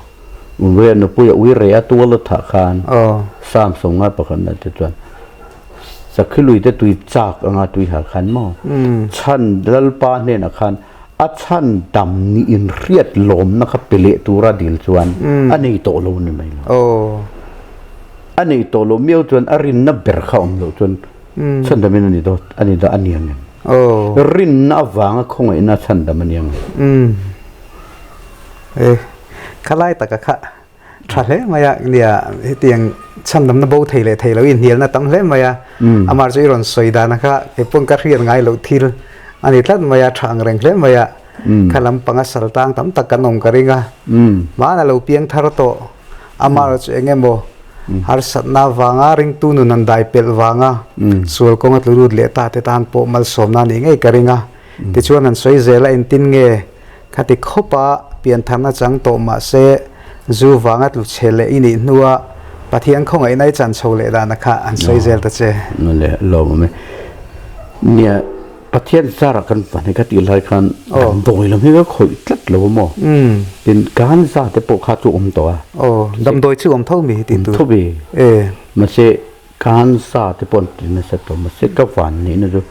Uria nupuia ui reh a tual a thah khan Psalm sawmngai pakhatna te chuan Sakhilui te tui chak anga tui ha khan maw chhan Lalpa hnenah khan A chhan dam nih inhriat lawmna kha pe leh tura dil chuan a nei tawh lo ni mai lo. A nei tawh lo miau chuan a rinna ber kha awm loh chuan chhandamin a ni daw a ni dah a ni ang em? Rinna avanga khawngaihna chhandam a ni ang em? E, khalai taka kha Tha hle mai a, nia hetiang chhandamna bo thei leh thei lo inhnialna tam hle mai a, amah chu i rawn sawi dan kha kei pawn ka hriat ngai loh thil a ni tlat mai a, tha ang reng hle mai a, kha lampanga sal tang tam tak kan awm ka ring a, hmana lo piang thar tawh amah chu eng emaw harsatna vanga ringtu nun an dai pelh vanga sual kawnga tlu lut leh ta te tan pawh malsawmna a nih ngei ka ring a, tichuan an sawi zel a engtin nge Khati khawpa piantharna chang tawh mah se, zu vanga tlu chhe leh i nih hnua Pathian khawngaihna i chan chho leh dana kha an sawi zel ta che. Le lawm awm e. Nia, Pathian zarah kan van hi ka tih lai khan damdawi lam hi ka khawih tlat lo a maw? Tin, ganza te pawh kha chu awm tawh a. Aw, damdawi chu awm tho mi hi tih tur. Awm tho mi. Mahse, Cancer te pawh an ti nasa tawh mahse ka van nihna chu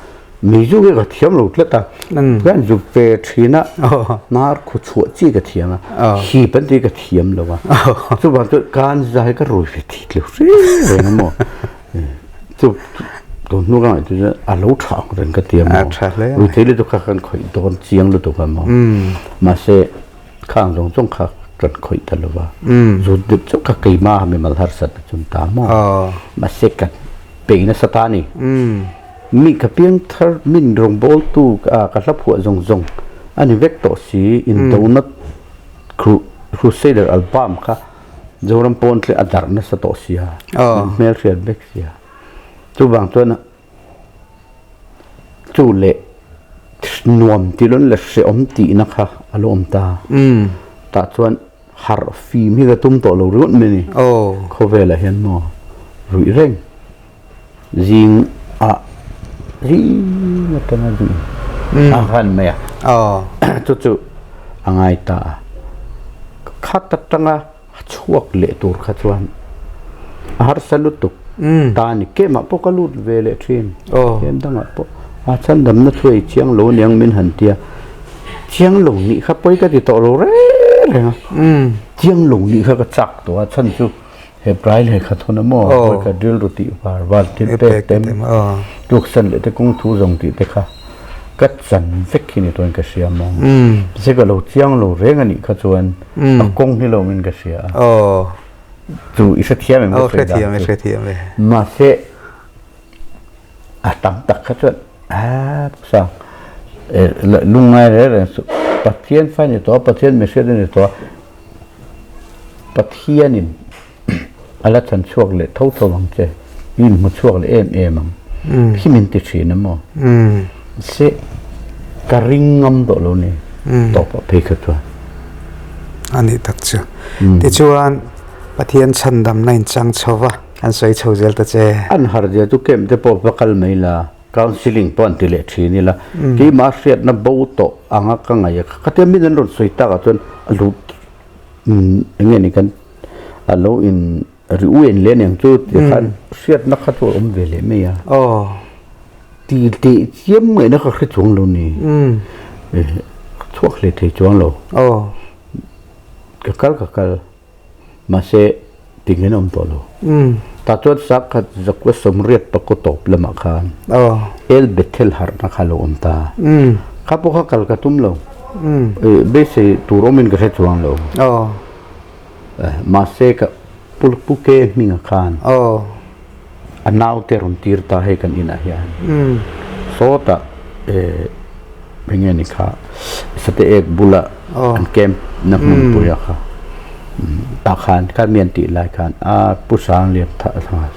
Mizo hi ka thiam lo tlat a, kan zuk ve thin a, hnar khaw chhuah chi ka thiam a, hip an tih ka thiam lo a, chuvang chuan cancer hi ka rawi ve thit lo hre reng a maw, chu tun hnu ka ngaihtuah chuan a lo tha ang reng ka ti a maw, ruithei lutuk kha kan khawih dawn chiang lutuk a maw, mahse khang zawng zawng kha. Kan khawih ta lova. Zu deuh chauh kha keimah mimal harsatna chun ta maw? Mahse kan pe nasa ta a ni. Mi ka piangthar min rawngbawltu ka hla phuah zawng zawng a ni vek tawh si. Indona Crusader album kha Zoram pawn tle a darh nasa tawh sia. Min hmelhriat vek sia. Chuvang chuan Chu leh nuam tih lawng leh hrehawm tihna kha a lo awm ta. Tah chuan harh fim hi ka tum tawh lo ringawt mai a ni. Khawvelah hian maw ruih reng zing ah zing atanga duh a han mai a. Chu chu a ngai ta a. Khat atanga A chhuak leh tur kha chuan a harsa lutuk ta a ni. Kemah pawh ka lut ve leh thin. Kem dangah pawh a chhandamna thu ei chiang lo aniang min han tia. Chiang lo nih kha pawi ka ti tawh lo reng reng a. Chiang lo nih kha ka chak tawh a chhan chu he prai leh kha thun a maw pawi ka rilru tih var var thil pek te tluksan leh te kawng thu zawng tih te kha ka chan vek hi ni tawhin ka hria maw. Mahse ka lo chiang lo reng a nih kha chuan a kawng hi lo in ka hria a. Chu i hrethiam em ka sawi dan chu. Mahse a tam tak kha chuan a sang lungngai reng reng chu Pathian fa ni tawh a, Pathian mihriat a ni tawh a, Pathianin a la chan chhuak leh tho tho ang che, i inhmu chhuak leh em em ang hi min ti thin a maw? Mahse ka ring ngam tawh lo ni tawp ah phei kha chuan. A nih tak chu. Tichuan Pathian chhandamna in chang chho va, an sawi chho zel ta che. An har zia chu camp te pawh va kal mai la, counselling pawh an ti leh thin ila, keimah hriatna bo tawh anga ka ngaih a, khatia min an rawn sawi takah chuan a lut Eng nge ni kan a lo in ri uen leh aniang chu ti khan hriatna kha chu a awm ve leh mai a. Ti teh chiam ngaihna kha hre chuang lo ni. Chhuak hle thei chuang lo. Ka kal ka kal mahse tingin a awm tawh lo. Tah chuan sakhat zakua sawmriat pakua tawp lamah khan El Bethel harhna kha a lo awm ta. Kha pawh kha kal ka tum lo. Beisei tur awmin ka hre chuang lo. Mahse ka pu ke hminga khan a naute rawn tir ta hei kan inah hian. Sawtah eng nge ni kha sate ek bula an camp na hmunpui a kha tah khan kha mi an tih lai khan a pu Sanglian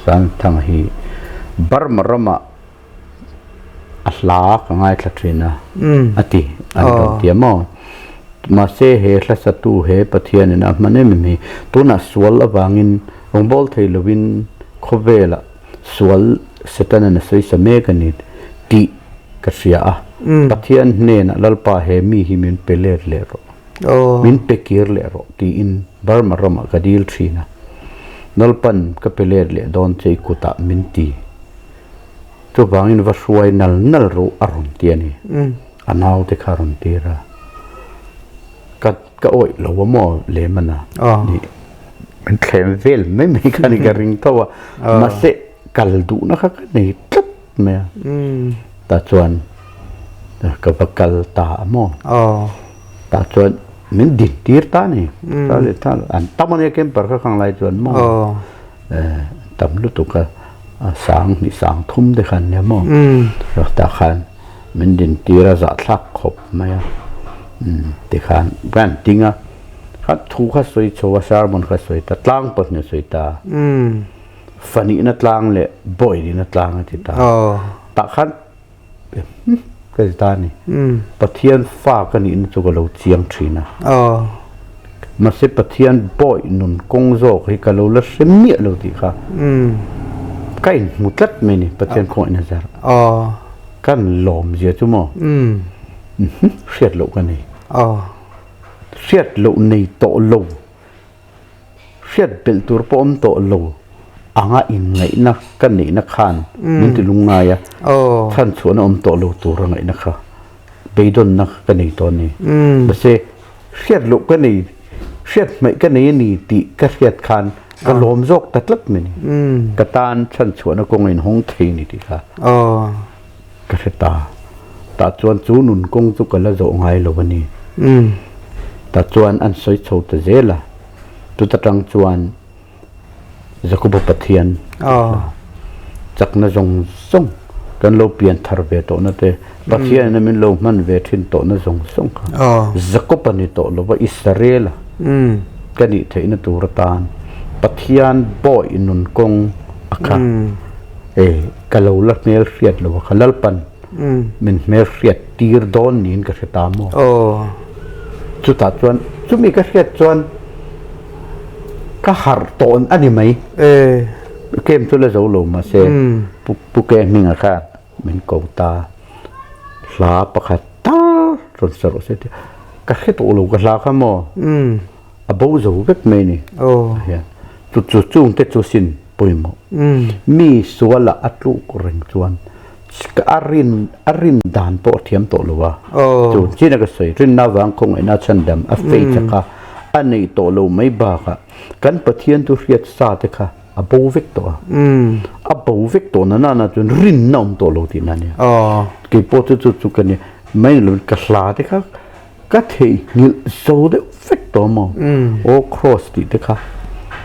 Sangthanga hi Burma ramah a hla ka ngaithla thin a a ti an rawn ti a maw mahse he hla satu he Pathianin a hman em em hi tunah sual avangin rawngbawl thei lovin khawvelah sual Setanan a sawi sa mek a ni tih ka hria a, Pathian hnenah Lalpa he mi hi min pe let leh rawh, min pe kir leh rawh tiin Burma ramah ka dil thin a, Lalpan ka pe let leh dawn che i kutah min ti. Chuvangin va hruai nal nal rawh a rawn ti a ni. A naute kha a rawn tir a. Ka ka awih lo a maw lem a na ni min thlem vel mai mai kha ni ka ring tho a mahse kal duhna kha ka nei tlat mai a tah chuan ka va kal ta a maw tah chuan min din tir ta a ni an tam ania camper kha khang lai chuan maw tam lutuk a sang hnih sang thum te khan nia maw tah khan Min din tir a zahthlak khawp mai a, tikhan ka han ting a, kha thu kha sawi chho a, sermon kha sawi ta, tlang pahnih a sawi ta, fanihna tlang leh bawinihna tlang a ti ta, tah khan ka ti ta a ni, Pathian fa ka nihna chu ka lo chiang thin a, mahse Pathian bawi nun kawng zawk hi ka lo la hre miah lo tih kha ka inhmu tlat mai a ni, Pathian khawngaihna zar. Kan lawm zia chu maw? Hriat loh ka nei. Hriat loh nei tawh lo. Hriat belh tur pawh awm tawh lo anga inngaihna ka neihna khan min ti lungngai a. Chhan chhuahna awm tawh lo tura ngaihna kha beidawnna ka nei tawh a ni. Mahse, hriat loh ka nei, hriat hmaih ka nei a ni tih ka hriat khan ka lawm zawk ta tlat mai a ni. Ka tan chhan chhuahna kawng a inhawng thei a ni tih kha ka hre ta. Tah chuan chu nun kawng chu ka la zawh ngai lo a ni. Tah chuan an sawi chho ta zel a, chuta tang chuan Jakoba Pathian hla chakna zawng zawng kan lo pian thar ve tawhna te, Pathianin a min lo hman ve thin tawhna zawng zawng kha Jakob-a ni tawh lova Israel-a ka nih theihna tur atan Pathian bawi nun kawng a kha e ka lo la hmel hriat lo a kha Lalpan min hmel hriat tir dawn niin ka hre ta maw? Chutah chuan chumi ka hriat chuan ka harh tawn a ni mai. Kem chu la zo lo mahse Pu Ke hmingah khan min ko ta hla pakhat tal rawn sa rawh se tia ka hre tawh lo ka hla kha maw a bo zo vek mai ni hian chu chu chungte chu sin pawimawh mi sualah a tluk reng chuan a rin a rin dan pawh a thiam tawh lo a chu chin a ka sawi rinna avang khawngaihna chhandam a faith a kha a neih tawh lo mai bakah kan Pathian chu hriat sa te kha a bo vek tawh a a bo vek tawh na nana chuan rinna awm tawh lo tihna a nia kei pawh chu chu chu ka nia mai ni lo ka hla te kha Ka theihnghilh zo deuh vek tawh maw? Aw Kraws tih te kha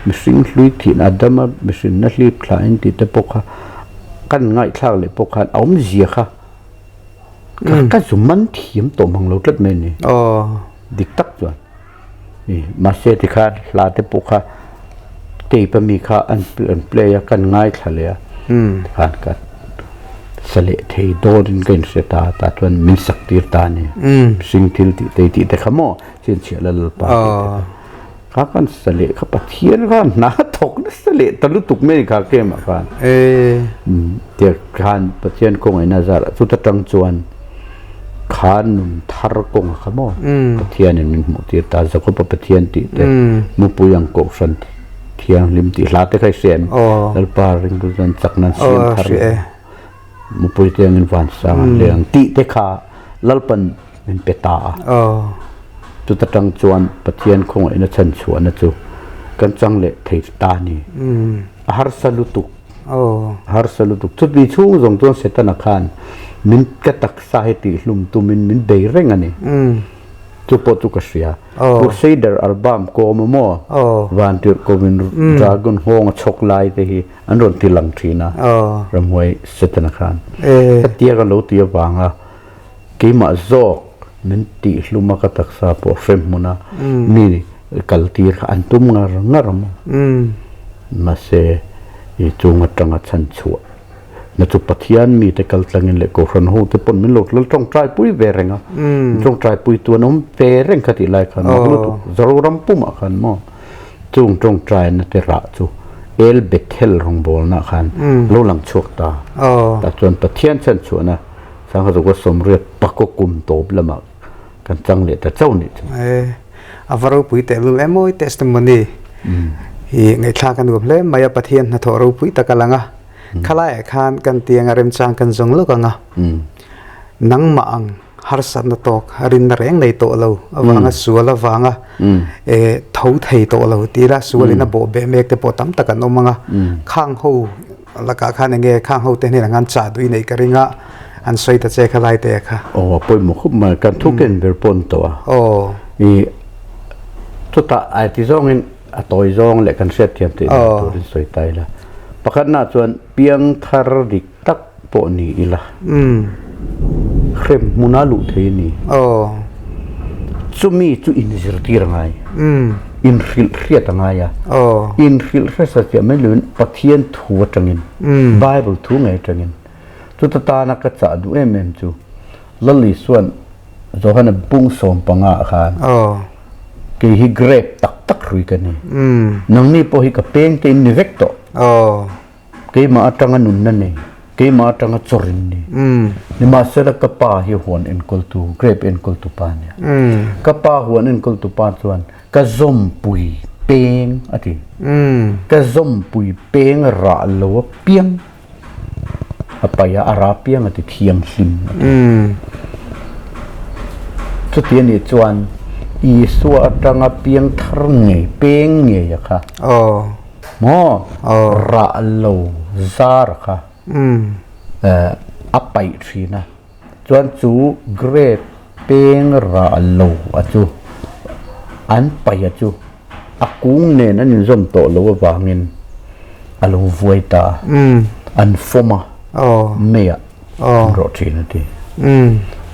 mihring hlui thin Adama mihrinna hlip thla in tih te pawh kha kan ngaihthlak leh pawh khan a awmzia kha ka zu man thiam tawh mang lo tlat mai a ni. Dik tak chuan mahse tikhan hla te pawh kha tape a mi kha an play a kan ngaithla leh a tikhan ka sa leh thei dawnin ka inhre ta tah chuan min sak tir ta a ni mihring thil tih te tih te kha maw chhinchhiah la lalpa tih te kha kha khan sa leh kha Pathian khan hna thawk nasa leh ta lutuk mai kha kemah khan tiang khan Pathian kawngaihnaa zarah chuta tang chuan kha nun thar kawnga kha maw Pathianin min hmuh tir ta Jakoba Pathian tih te mupui ang kohhran thianghlim tih hla te kha i hria em? Lalpa ringtu chuan chakna an siam thar leh mupui te angin van sang an leng tih te kha Lalpan min pe ta a. Chuta tang chuan Pathian khawngaihna chhan chhuahna chu kan chang leh thei ta a ni. A harsa lutuk. A harsa lutuk. Chutih chhung zawng chuan Setana khan min ka taksa hi tihhlum tumin min bei reng a ni. Chu pawh chu ka hria. Crusader album kawm a maw? Vantirh kawmin dragon nghawng a chhawk lai te hi an rawn ti lang thin a, ramhuai Setana khan. Hetia ka lo ti avanga keimah zawk min tihhlum a ka taksa pawh hrem hmun a mi kal tir kha an tum ngar ngar a maw? Mahse i chung atanga chhan chhuah Na chu Pathian mite kal tlangin leh Kohhran hote pawn min lo lal tawngtai pui ve reng a, min tawngtai pui tu an awm ve reng kha tih lai khan mak lutuk Zoram pumah khan maw chung tawngtaina te rah chu El Bethel rawngbawlna khan lo lang chhuak ta. Tah chuan Pathian chhanchhuahna Sangha Zawka Sawmriat Pakaw kum tawp lamah kan chang leh ta chauh nih chu. A va ropui tehlul em awi testimony hi ngaihthlak a nuam hle mai a Pathian hnathawh ropui tak a lang a. Khalaiah khan kan tiang a remchang kan zawng lawk ang a, nangmah ang harsatna tawk rinna reng nei tawh lo avanga sual avanga tho thei tawh lo tih ila sualin a bawh beh mek te pawh tam tak an awm ang a, khang ho lakah khan enge khang ho te hnenah khan chah duh i neih ka ring a, an sawi ta che khalai te kha. Aw a pawimawh khawp mai, kan thu ken ber pawh an tawh a. I chutah ai ti zawngin A tawi zawng leh kan hriatthiam tih dan turin sawi ta ila. Pakhatnaah chuan piangthar dik tak pawh ni ila. Hrem hmuna luh thei a ni. Chumi chu inzirtir a ngai. Inhrilh hriat a ngai a. Inhrilh hresa chiah mai lovin Pathian thu atangin, Bible thu ngei atangin. Chuta tana ka chah duh em em chu Lal Isua'n Johana bung 15 ah khan kei hi grape tak tak hrui ka ni. Nangni pawh hi ka peng te in ni vek tawh. Keimah atanga nunna nei, keimah atanga chawrin ni. Nimahsela ka pa hi huan enkawltu, grape enkawltu pa a nia. Ka pa huan enkawltu pa chuan ka zawmpui peng a ti. Ka zawmpui peng rah lo apiang. A paih a, a ra piang a ti thianghlim a ti. Chuti a nih chuan Isua atanga piang thar ngei, peng ngei a kha. Maw? Rah lo zar a kha a paih thin a. Chuan chu grape peng rah lo a chu. An paih a chu a kung nen an inzawm tawh loh avangin a lo vuai ta a, an fawm a, meiah an rawh thin a ti.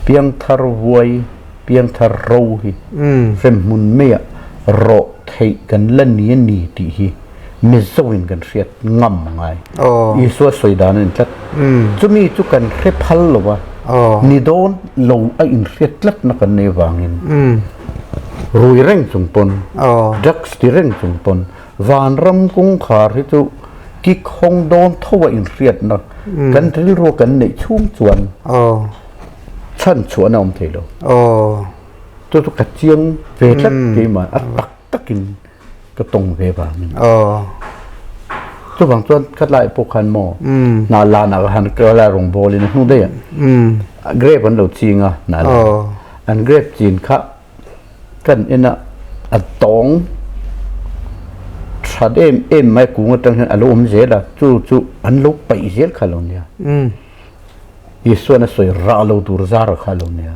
Piangthar vuai, piangthar ro hi hremhmun meiah rawh theih kan la ni a ni tih hi Mizoin kan hriat ngam a ngai. Isua sawi dan a ni tlat. Chumi chu kan hre phal lo a, ni dawn lo a inhriat tlatna kan nei avangin rui reng chung pawn, drugs ti reng chung pawn vanram kawngkhar hi chu kik hawng dawn tho a inhriatna kan rilru kan neih chhung chuan chhan chhuahna a awm thei lo. Chu chu ka chiang ve tlat keimah a tak takin. Ka tawng ve vangin. Chuvang chuan khatlai pawh khan maw hna lan ah khan ka la rawng bawl in a hnu daih a grape an lo ching a hna lan an grape chin kha kan en a a tawng that em em mai kung atang hian a lo awm zel a chu chu an lo paih zel kha lo nia Isuan a sawi rah lo tur zar kha lo nia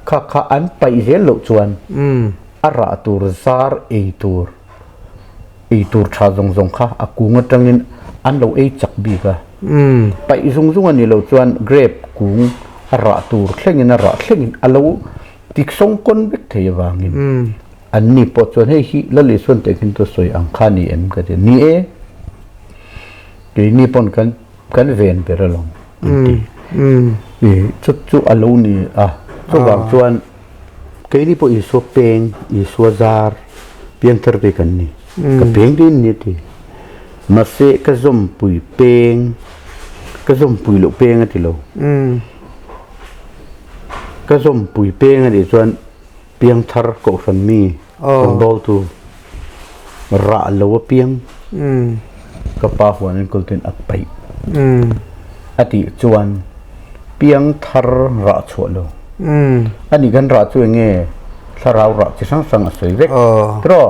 kha kha an paih zel loh chuan A rah tur zar ei tur ei tur tha zawng zawng kha a kung atangin an lo ei chak bik a. Paih zung zung a nih loh chuan grape kung a rah tur thlengin a rah thlengin a lo tik sawng kawn vek thei avangin an ni pawh chuan hei hi Lal Isuan tehkhin chu sawi ang kha ni em ka ti. Ni e, keini pawn kan kan ven ber alawm an ti. Chu chu a lo ni a, chuvang chuan. Keini pawh Isua peng, Isua zar, piangthar ve kan ni. Ka peng deuhin ni a ti. Mahse ka zawmpui peng, ka zawmpui loh peng a ti lo. Ka zawmpui peng a nih chuan piangthar kohhran mi rawngbawltu rah lo a piang ka pa huan enkawltuin a paih a tih chuan piangthar rah chhuah lo. A nih kan rah chu eng nge thlarau rah chi hrang hrang a sawi vek tiraw?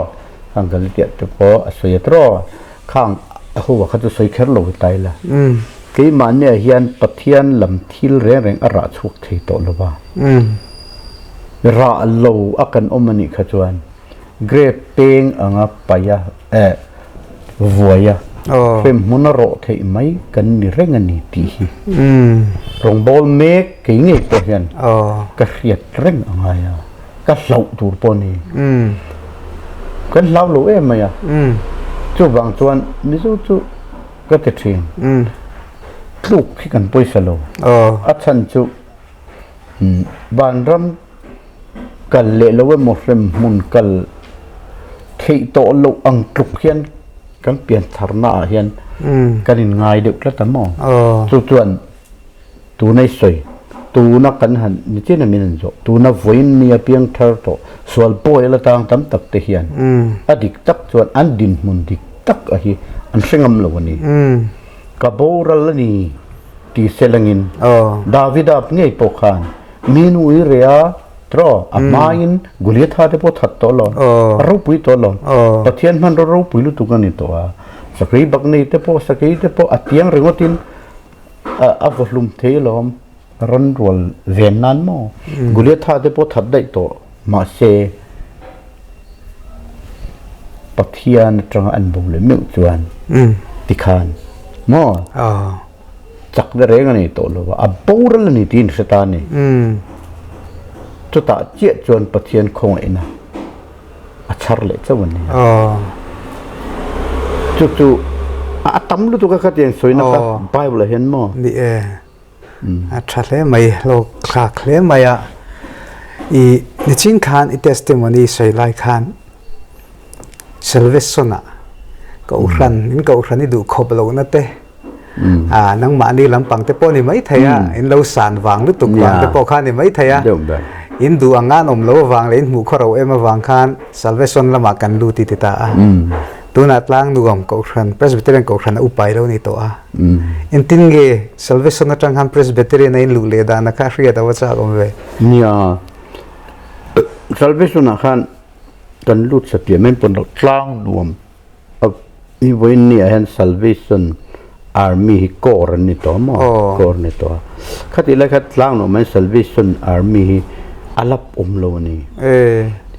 Khang Galatia te pawh a sawi a tiraw? Khang a ho kha chu sawi kher lo hi la. Keimahniah hian Pathian lam thil reng reng a rah chhuak thei tawh lo va. Rah lo a kan awm a nih kha chuan Grape peng anga paih a eh vuai a hremhmun a rawh theih mai kan ni reng a ni tih hi rawngbâwl mek kei ngei pawh hian ka hriat reng a ngai a, ka hlauh tur pawh a ni. Kan hlau lo em mai a, chuvang chuan Mizo chu ka ti thin, tluk hi kan pawisa lo, a chhan chu vanram kal leh lo emaw hremhmun kal theih tawh loh ang tluk hian kan pian tharna ah hian kan in ngai deuh tlat a maw? Chu chuan tuna i sawi tuna kan han ni chian a min an zawh tuna vawiin ni a piang thar tawh sual pawi la tang tam tak te hian a dik tak chuan an dinhmun dik tak a hi an hre ngam lo a ni. Ka boral a ni ti selangin Davida ngei pawh khan Mi nu i reh a, tiraw, a hmain Goliatha te pawh that tawh lo, a ropui tawh lo. Pathian hmanraw ropui lutuk a ni tawh a. Sakei bak nei te pawh, sakei te pawh a tiang ringawtin a vaw hlum thei alawm, ran rual ven nan maw. Goliatha te pawh that daih tawh mahse Pathian atanga an bo leh meuh chuan tikhan maw. Chak na reng a nei tawh lo a, a boral a ni tiin hre ta a ni. Chutah chiah chuan Pathian khawngaihna a chhar leh chauh a ni. Chu chu a tam lutuk a khatiang sawina kha Bible ah hian maw? Ni e, a tha hle mai, lo thlak hle mai a. I nichin khan i testimony sawi lai khan Salvation ah Kohhran, in Kohhran i duh khawp lohna te, À, nangmahni lampang te pawh ni mai thei a, in lo san vang lutuk vang te pawh kha ni mai thei a. In duh ang an awm lo avang leh in hmuh khaw ro em avang khan Salvation lamah kan lut i ti ta a. Tunah tlang nuam Kohhran, Presbyterian Kohhran a upai lo ni tawh a. Engtin nge Salvation atang khan Presbyterian a in luh leh dan a kha hriat a va chak awm ve? Nia, Salvation ah khan kan lut satliah mai pawn lo tlang nuam I vawiin ni ah hian Salvation Army hi Corps an ni tawh maw? Corps an ni tawh a. Khatih lai kha tlang loh mai Salvation Army hi a lap awm lo a ni.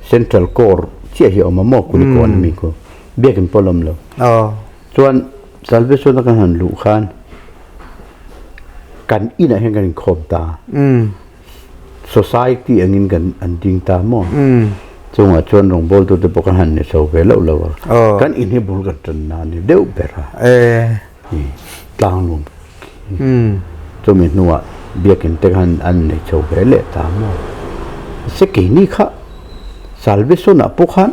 Central Corps chiah hi a awm a maw Kulikawn ami khu biakin pawh a la awm lo. Chuan Salvation a kan han luh khan kan inah hian kan inkhawm ta. Society angin kan an ding ta maw? Chungah chuan rawngbawltute pawh kan han ni chho ve loh lo a. Kan in hi bul kan tan na a ni deuh ber a. Tlang nuam chumi hnuah biakin te khan an nei chho ve leh ta maw? Se keini kha Salvation ah pawh khan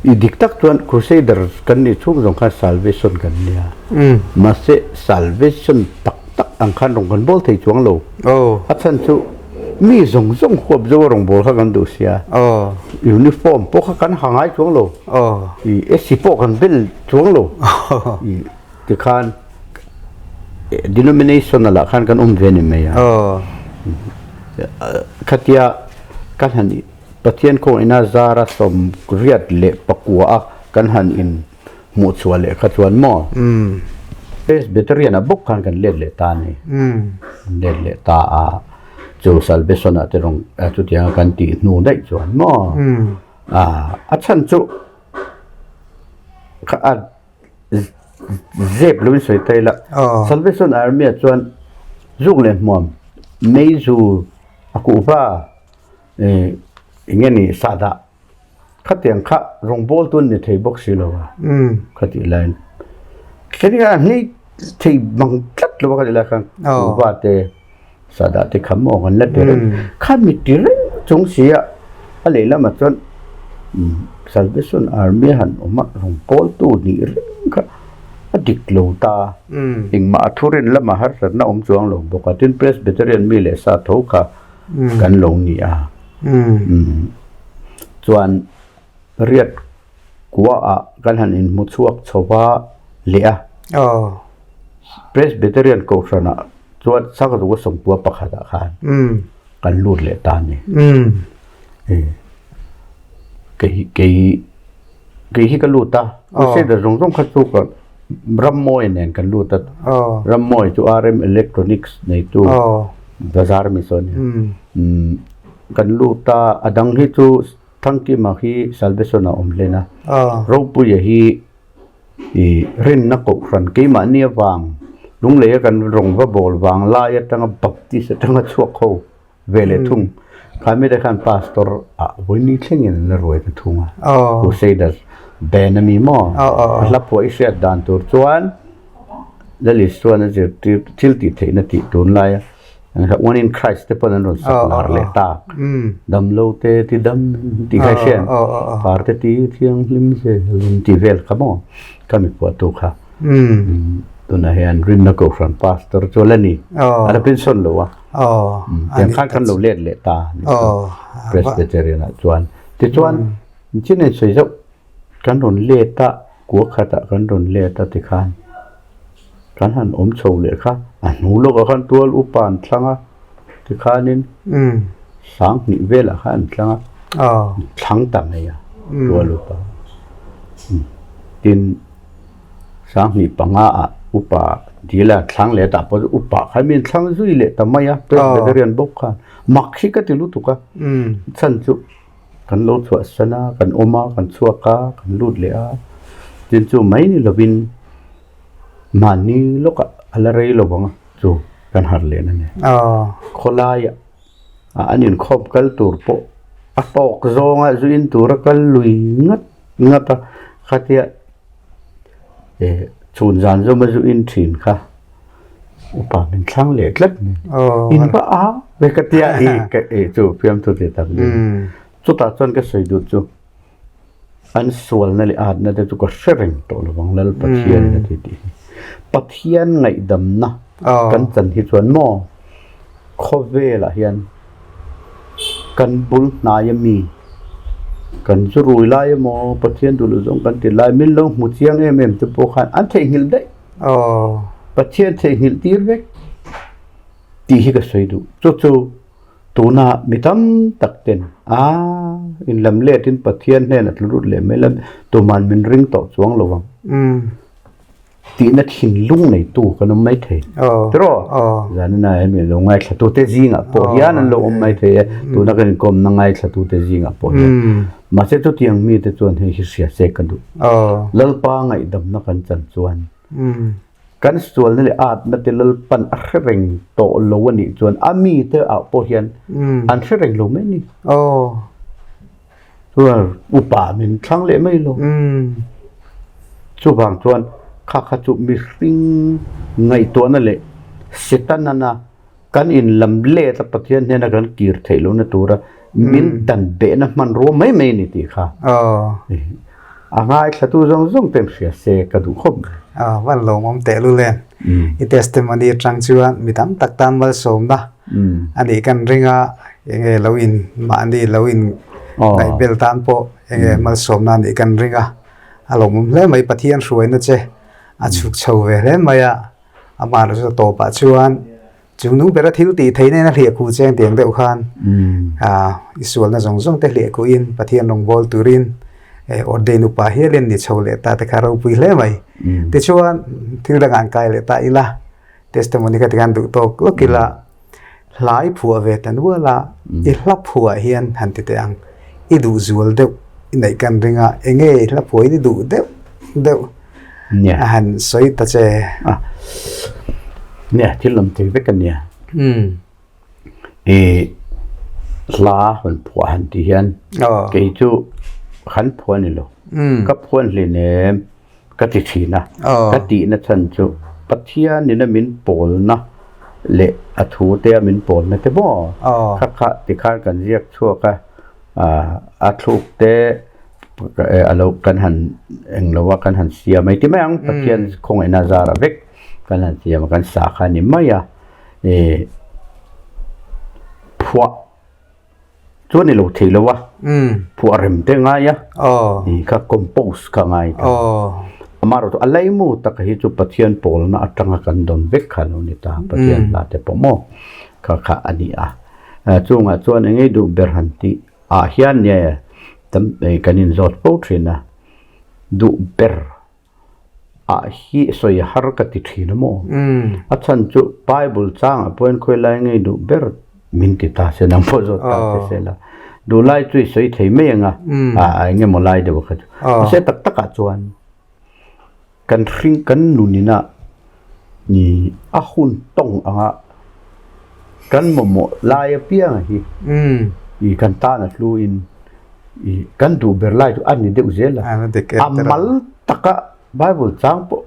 i dik tak chuan Crusader kan nih chhung zawng khan Salvation kan nia. Mahse Salvation tak tak ang khan rawn kan bawl thei chuang lo. A chhan chu mi zawng zawng huap zo a rawn bawl kha kan duh sia. Uniform pawh kha kan ha ngai chuang lo. I AC pawh kan bel chuang lo. I tikhan denominational ah khan kan awm ve ni mai a. Khatia kan han Pathian khawngaihna zara 84 a kan han in hmuh chhuah leh kha chuan maw Presbyterian ah bawk khan kan let leh ta a ni. Let leh ta a, chu Salvation ah te rawng chutiang a kan tih hnu daih chuan maw a chhan chu kha a zep lo in sawi ta ila Salvation Army ah chuan zuk leh hmuam meizu a kuhva eng nge ni sahdah Khatiang kha rawngbâwl tûn ni thei bawk si lo a, khatih laiin khatiang a hni thei bang tlat lo a khatih lai khan kuhva te sahdah te kha maw kan la ti reng kha mi ti reng chung si a, a lehlamah chuan Salvation Army han awm a rawngbâwl tu nih reng kha a dik lo ta, engmah a thurin lamah harsatna awm chuang lo bawk a, tin Presbyterian mi leh sa tho kha kan lo ni a. Chuan riat kua ah kan han inhmu chhuak chho va leh a. Presbyterian Kohhran ah chuan Sakruga sawmpua pakhat ah khan kan lut leh ta a ni. Kei kei kei hi ka lut a, Crusader zawng zawng kha chu ka Rammawi nen kan lut a, Rammawi chu RM Electronics neitu bazar mi sawn a nia. Kan lut a, a dang hi chu Thangkima hi Salvation ah awm hlen a, Ropuia hi ih rinna kohhran keimahni avang Lungleia kan rawng va bawl vang lai atanga Baptist atanga chhuak ho ve leh thung. Kha mite khan pastor ah vawiin thlengin an la ruai ta thung a. Crusaders band a mi maw? A hla phuah i hriat dan tur chuan Lal Isuan a zirtir thil tih theihna tih tunlai a One in Christ te pawn an rawn sak lar leh tak. Damlo te ti dam tih kha i hriat. Par te ti thianghlim zel tih vel kha maw? Ka mi phuahtu kha. Tunah hian Rinna Kohhran Pastor chu a la ni. A la pension lo a. Tiang khan kan lo let leh ta a ni chu Presbyterian ah chuan. Tichuan chin in sawi zauh kan rawn let a, kua khatah kan rawn let a tikhan kan han awm chho leh kha a hnu lawkah khan tual upa an thlang a tikhanin 2000 velah khan an thlang a, thlang ta mai a tual upa. Tin. 2005 ah upa dil a thlang leh tah pawh chu upa khan min thlang zui leh ta mai a Presbyterian bawk khan mak hi ka ti lutuk a chhan chu kan lo chhuah san a kan awm a kan chhuak a kan lut leh a tin chu mai ni lovin mahni lawkah a la rei lo vang a chu kan harh leh na ni khawlaiah an inkhawm kal tur pawh a tawk zawnga zu in tura kal lui ngat ngat a khatia eh chhun zan zawma zu in thin kha upa min thlang leh tlat mai in va a ve ka tia i ka eh chu fiamthu ti tak ni chutah chuan ka sawi duh chu an sualna leh atna te chu ka hre reng tawh lovang Lal Pathian a ti tih hi Pathian ngaihdamna kan chan hi chuan maw khawvelah hian kan bul hnai a mi kan zu rui lai emaw Pathian duh loh zawng kan ti lai min lo hmu chiang em em te pawh khan an theihnghilh daih Pathian theihnghilh tir vek tih hi ka sawi duh chu chu tuna mi tam tak ten a in lam let in Pathian hnenah tlu lut leh mai la tuman min ring tawh chuang lo ang. Tihna thinlung neitu kan awm mai thei. Tiraw? Zanina hemi lo ngaithlatute zingah pawh hian an lo awm mai thei e. Tuna kan inkawmna ngaithlatute zingah pawh hian. Mahse chutiang mite chuan hei hi hria se ka duh. Lalpa ngaihdamna kan chan chuan kan sualna leh atna te Lalpan a hre reng tawh lo a nih chuan a mite ah pawh hian an hre reng lo mai a ni. Chuan upa min thlang leh mai lo. Chuvang chuan kha kha chu mihring ngaihtuahna leh Setana kan inlam let a Pathian hnena kan kir theih lohna tura min dan behna hmanrua mai mai a ni tih kha a ngaithlatu zawng zawng ten hria se ka duh khawp mai. Van lawmawm tehlul em. I testimony atang chuan mi tam tak tan malsawmna a nih kan ring a, enge lo in mahni lo in ngaihbel tan pawh enge malsawmna a nih kan ring a, a lawmawm hle mai Pathian hruaina che a chhuk chho ve hle mai a, amah erawh chu a tawpah chuan chung nung bera thil tih theih nen a hliah khuh cheng tiang deuh khan ah i sualna zawng zawng te hliah khuhin Pathian rawngbâwl turin ordain upa hialin ni chho leh ta te kha ropui hle mai. Tichuan thil dangah an kai leh ta ila. Testimony kha tikhan duh tawk lawk ila hla i phuah ve ta nual a, i hla phuah hian han ti teh ang, i duh zual deuh i neih kan ring a, enge i hla phuah in i duh deuh deuh a han sawi ta che. Nia, thil awm thei vek a nia. I hla han phuah han tih hian kei chu han phuah a ni lo, ka phuah hlin em? Ka ti thin a, ka tihna chhan chu Pathianin a min pawlna leh a thu te a min pawlna te maw kha kha tikhan kan ziak chhuak a, a thluk te a lo kan han eng lo a kan han siam mai ti mai ang Pathian khawngaihna zarah vek kan han siam a kan sa kha a ni mai a, ih phuah. Chuan i lo thei lo a, phuah rem te ngai a, i kha compose kha ngai ta. Amaherawhchu a laimu taka hi chu Pathian pawlna atanga kan dawn vek kha lo ni ta, Pathian hla te pawh maw kha kha a ni a. Chungah chuan engei duh ber han tih ah hian nge tam kan inzawt fo thin a, duh ber ah hi sawi har ka ti thin a maw? A chhan chu Bible changah pawhin khawi lai ngei duh ber min ti ta se nang pawh zawt ta che se la duh lai chu i sawi thei mai ang a, a eng emaw lai deuh kha chu. Mahse tak takah chuan kan hring kan nunin ah ni a hun tawng anga kan mamawh lai apiang hi i kan tan a hluin I kan duh ber lai chu a ni deuh zel a. A mal taka Bible chang pawh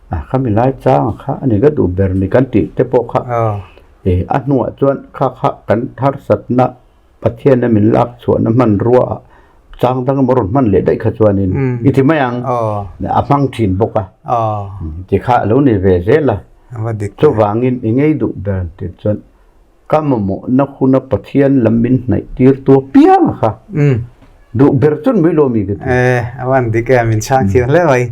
a khami lai chang kha a ni ka duh ber ni kan tih te pawh kha e a hnuah chuan kha kha kan harsatna Pathian a min lak chhuahna hmanrua ah chang dang emaw rawn hman leh daih kha chuanin i ti mai ang a hmang thin bawk a ti kha a lo ni ve zel a. Chuvangin i ngei duh ber tih chuan Ka mamawhna huna Pathian lam min hnaih tir tu apiang a kha. Duh ber chuan mai lo mi ka ti. Eh, a van dik e, min chhang thiam hle mai.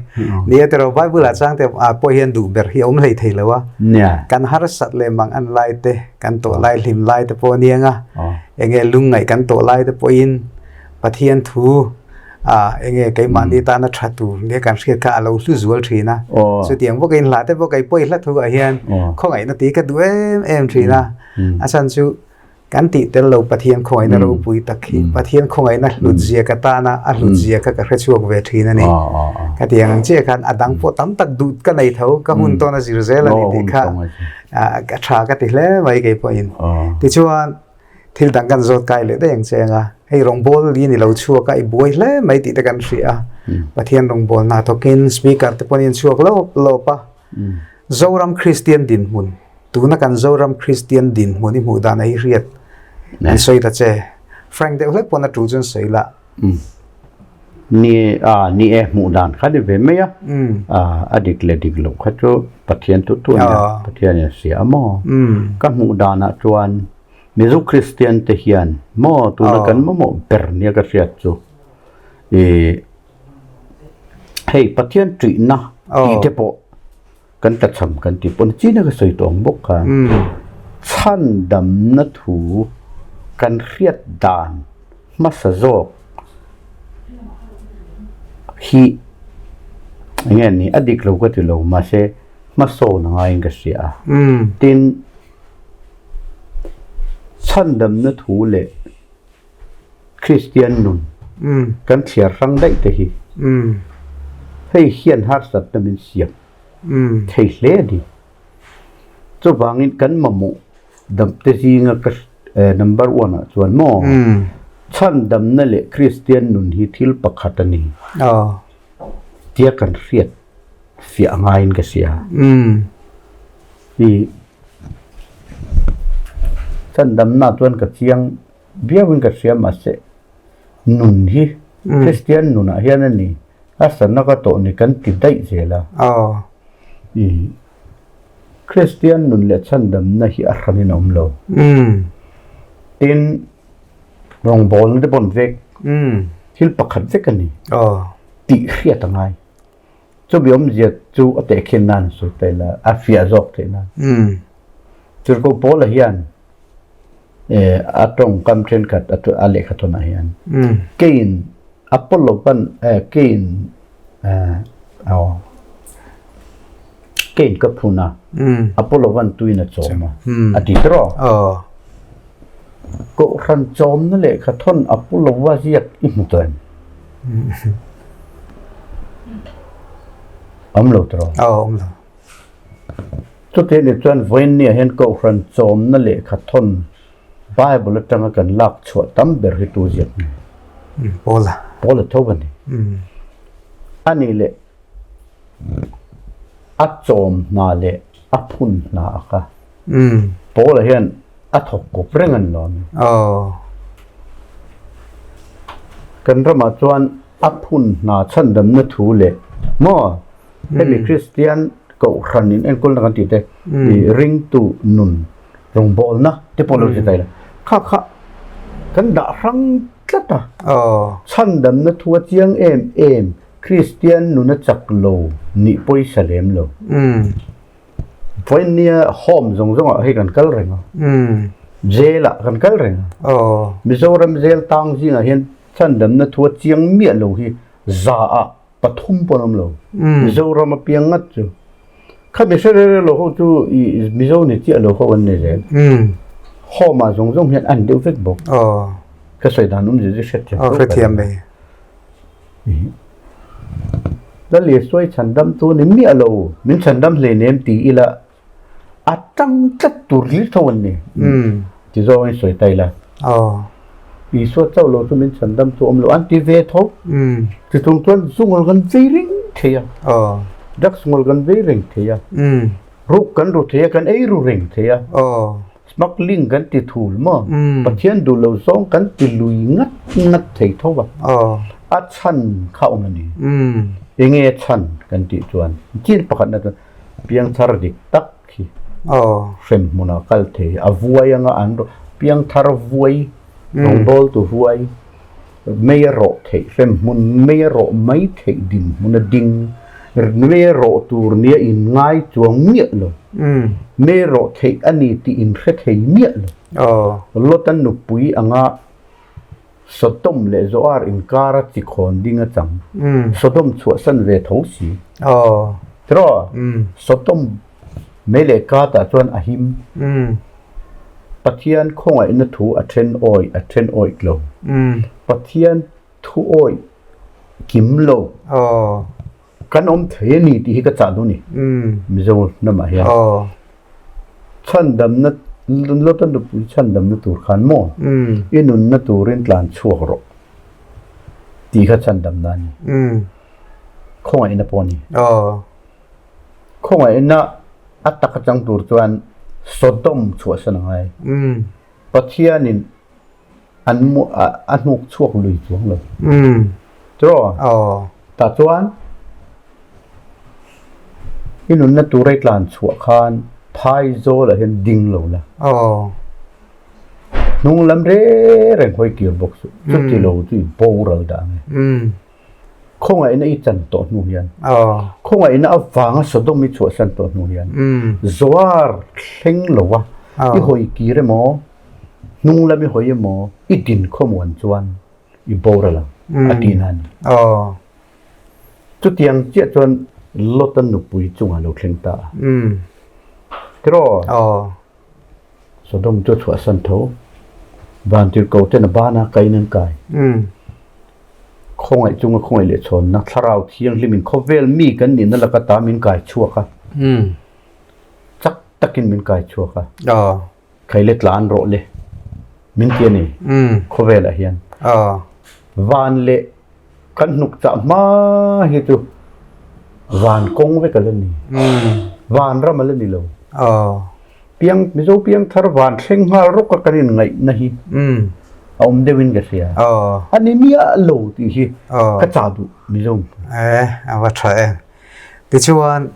Nia tiraw Bible ah chang te ah pawh hian duh ber hi a awm hlei thei lo a. Nia. Kan harsat leh mang an lai te, kan tawh lai hlim lai te pawh aniang a. Enge lungngaih kan tawh lai te pawhin Pathian thu ah enge keimahni tana tha tur nia kan hriat kha a lo hlu zual thin a. Chutiang bawkin hla te pawh kei pawh i hla thu ah hian khawngaihna tih ka duh em em thin a. A chhan chu kan tih tel lo Pathian khawngaihna ropui tak hi Pathian khawngaihna hlut zia ka tana a hlut zia kha ka hre chhuak ve thin a ni. Ka ti ang ang chiah khan a dang pawh tam tak duh ka nei tho ka hun tawn a zir zel a ni tih kha a tha ka ti hle mai kei pawhin. Tichuan Thil dang kan zawt kai leh daih ang che anga, hei rawngbâwl i ni lo chhuak a, i buai hle mai tih te kan hria a. Pathian rawngbâwl hna thawkin speaker te pawhin chhuak lawp lawp a. Zoram Kristian dinhmun, tuna kan Zoram Kristian dinhmun i hmuh dan a hi hriat an sawi ta che. Frank deuh hlek pawn a tul chuan sawi lah. Ni a, ni e hmuh dan kha ni ve mai a, a dik leh dik loh kha chu Pathian tu tu a nia, Pathian in a hria a maw? Ka hmuh danah chuan Mizo Kristian te hian maw tuna kan mamawh ber nia ka hriat chu i hei Pathian ṭihna tih te pawh kan tlachham kan tih pawh ni china ka sawi tawh ang bawk khan chhandamna thu kan hriat dan hmasa zawk hi Enge ni a dik lo ka ti lo mahse hmasawn a ngaiin ka hria a. Tin, chhandamna thu leh Kristian nun kan thliar hrang daih te hi hei hian harsatna min siam thei hle a ni. Chuvangin kan mamawh damte zinga ka number one ah chuan maw chhandamna leh Kristian nun hi thil pakhat a ni tia kan hriat fiah ngaiin ka hria. I chhandamna chuan ka chiang viauin ka hria mahse nun hi Kristian nunah hian a ni a sana ka tawh ni kan ti daih zel a. I Kristian nun leh chhandamna hi a hranin a awm lo. Tin, rawngbawlna te pawh vek thil pakhat vek a ni tih hriat a ngai. Chumi awmzia chu a tehkhin nan sawi ta ila, a fiah zawk theih nan. Tirhkoh Paula hian a tawngkam thenkhat a lehkha thawnah hian keiin Apollo pan keiin keiin ka phun a, Apollo van tuin a chawm a, a ti tawh. Kohhran chawmna lehkha thawn Apollo va ziak i hmu tawh em? Awm lo tawh. Awm lo. Chutiang ni chuan vawiin nia hian Kohhran chawmna lehkha thawn Bible atanga kan lak chhuah tam ber hi tu ziak nge? Paula. Paula tho a ni. A nih leh a chawm hna leh a phun hna a kha. Paula hian a thawk kawp reng a ni lo ami? Kan ramah chuan a phun hna chhandamna thu leh maw hemi Kristian kohhran in enkawlna kan tih te ringtu nun rawngbawlna te pawh lo ti ta ila kha kha kan dah hrang tlat a. Chhandamna thu a chiang em em Kristian nun a chak lo nih pawisa lem lo. Vawiin nia home zawng zawngah hei kan kal reng a, jail ah kan kal reng a. Mizoram jail tang zingah hian chhandamna thu a chiang miah lo hi za ah pathum pawh an awm lo. Mizoram a piang ngat chu. Khami hre reng reng lo ho chu i Mizo ni chiah lo ho an ni zel. Home ah zawng zawng hian an deuh vek bawk. Ka sawi dan awm zir zir hrethiam tawk. Hrethiam mai. Lal Isuai chhandam chu ni miah lo, min chhandam hleinem ti ila a tang tlat tur hlir tho an ni. Ti zawngin sawi ta ila. Isua chauh lo chu min chhandam chu awm lo an ti ve tho. Ti chung chuan zungawl kan vei reng thei a, drugs ngawl kan vei reng thei a, ruk kan ru thei a, kan ei ru reng thei a. Smuggling kan ti thul maw? Pathian duh lo zawng kan ti lui ngat ngat thei tho a. A chhan kha awm a ni. Enge a chhan kan tih chuan chin pakhatna chuan piangthar dik tak hi hrem hmunah kal thei a vuai anga an piangthar vuai rawngbawltu vuai mei a rawh theih hrem hmun mei a rawh mai theih dinhmun a ding mei a rawh tur nia inngai chuang miah lo mei rawh theih a ni tih inhre thei miah lo Lota nupui anga Sodom leh Zoar inkara chi khawn ding a chang Sodom chhuahsan ve tho si tiraw Sodom mei leh katah chuan a him. Pathian khawngaihna thu a then awih a then awih lo. Pathian thu awih kim lo. Kan awm thei a ni tih hi ka chah duh a ni. Mizo lamah hian. Chhandamna Lota nupui chhandamna tur khan maw i nunna turin tlan chhuak rawh tih kha chhandamna a ni. Khawngaihna pawh a ni. Khawngaihna a tak atang tur chuan Sodom chhuahsan a ngai. Pathianin an a hnuk chhuak lui chuang lo. Tiraw? Tah chuan i nunna tur ei tlan chhuah khan phaizawl ah hian ding lo la. Hnung lam reng reng hawi kir bawk suh. Chuti lo chu i boral dah ang e. Khawngaihna i chan tawh hnu hian, khawngaihna avanga Sodom i chhuahsan tawh hnu hian, Zoar thleng lo a, i hawi kir emaw, hnung lam i hawi emaw, i din khawmuan chuan i boral ang, a tihna a ni. Chutiang chiah chuan. Lota nupui chungah lo thleng ta a. Tiraw? Sodom chu a chhuahsan tho. Vantirhko ten a ban a, kain an kai. Khawngaih chunga khawngaih leh chhawnna Thlarau Thianghlimin khawvel mi kan nihna laka ta min kai chhuak a. Chak takin min kai chhuak a. Khaile tlan rawh le min ti a ni khawvelah hian. Van leh kan hnuk chah hma hi chu van kawng vek a la ni. Van ram a la ni lo. Piang Mizo piang thar van thleng nghal rawk a kan inngaihna hi a awm deuhin ka hria. A ni miah lo tih hi ka chah duh Mizo. A va tha em. Tichuan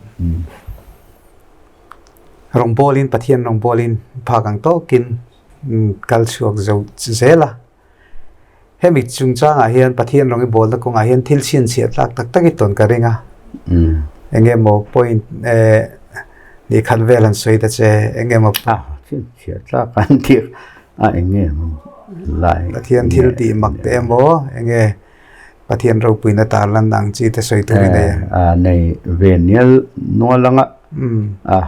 Rawngbawlin, Pathian rawngbawlin phak ang tawkin kal chhuak zo zel a. Hemi chungchangah hian Pathian rawng i bawlna kawngah hian thil chhinchhiah tlak tak tak i tawn ka ring a. Eng emaw point nih khat vel han sawi ta che, eng emaw. A, chhinchhiah tlak an tih a eng emaw lai. Pathian thil tih mak te emaw, eng nge Pathian ropuina tar lan ang chi te sawi tur i nei em? A nei ve nial nual anga a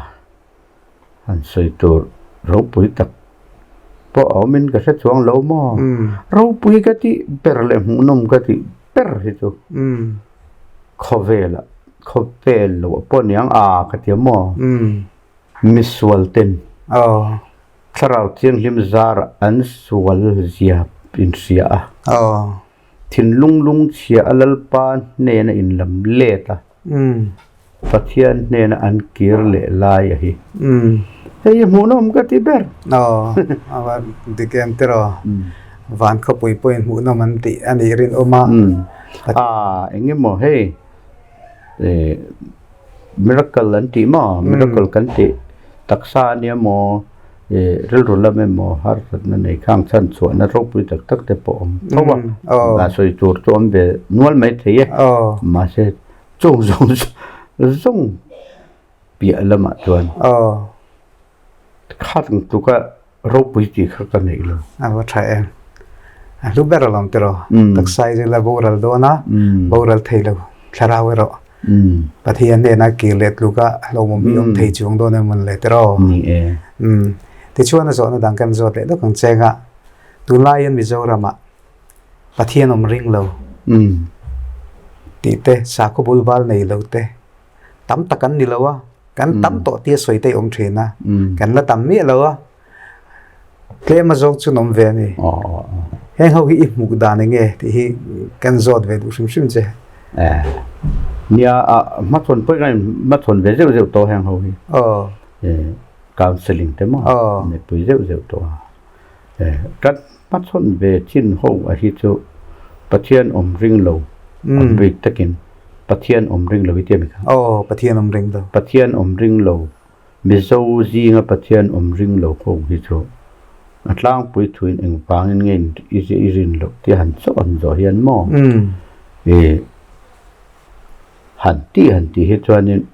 han sawi tur ropui tak pawh a awmin ka hre chuang lo maw? Ropui ka tih ber leh hmuhnawm ka tih ber hi chu khawvelah khawvel loh pawh niang a ka ti a maw? Misual ten thlarau thianghlim zarah an sual zia inhria a. Thinlung lungchhia a Lalpa hnena inlam let a, Pathian hnena an kir leh lai a hi. Hei hi hmuhnawm ka ti ber. Aw, a va dik em tiraw? Van khawpui pawhin hmuhnawm an tih a nih rinawm a. A, eng emaw hei miracle an tih maw? Miracle kan tih taksa a nia maw? Rilru lam emaw harsatna nei khang chhan chhuahna ropui tak tak te pawh awm tho a, a sawi tur chu awm ve nual mai thei e. Mahse chung zawng zawng piah lamah chuan kha ang tluka ropui tih kha ka neih lo. A va tha em. A hlu ber alawm tiraw. Taksa hi chu la boral dawn a, boral thei lo thlarau erawh. Pathian hnena kir leh tluka hlawhmawm hi awm thei chuang dawn em mawn le tiraw? Ni e. Tichuan a zawhna dang kan zawt leh dawk ang cheng a, tunlaiin Mizoramah Pathian awm ring lo tih te, sakhaw bul bal nei lo te tam tak an ni lo a, kan tam tawh tia sawi te i awm thin a, kan la tam miah lo a. Tlem a zawk chu an awm ve a ni. Heng ho hi i hmuh dan eng nge tih hi kan zawt ve duh hrim hrim che. Nia, hmachhawn pawh hian hmachhawn ve zeuh zeuh tawh heng ho hi. Counselling te maw mipui zeuh zeuh tawh a. Kan hmachhawn ve chin ho a hi chu Pathian awm ring lo a bik takin Pathian awm ring lo i ti a mi kha. Aw, Pathian awm ring lo. Pathian awm ring lo. Mizo zinga Pathian awm ring lo ho hi chu a tlangpui thuin engvangin nge i rin loh tia han chauh han zawh hian maw? I han tih han tih hi chuanin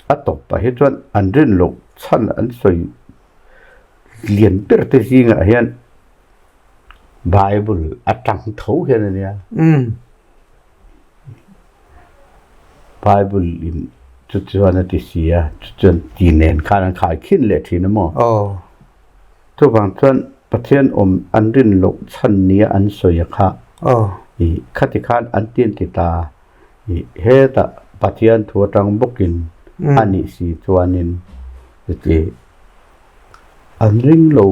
a tawpah hi chuan an rin loh chhan an sawi lian ber te zingah hian Bible atang tho hian a nia. Bible in chu chuan a ti si a, chu chuan ti nen khan an khai khin leh thin a maw? Chuvang chuan Pathian awm an rin loh chhan nia an sawi a kha. I khati khan an ti an ti ta. I hetah Pathian thu atang bawkin a nih si chuanin ti an ring lo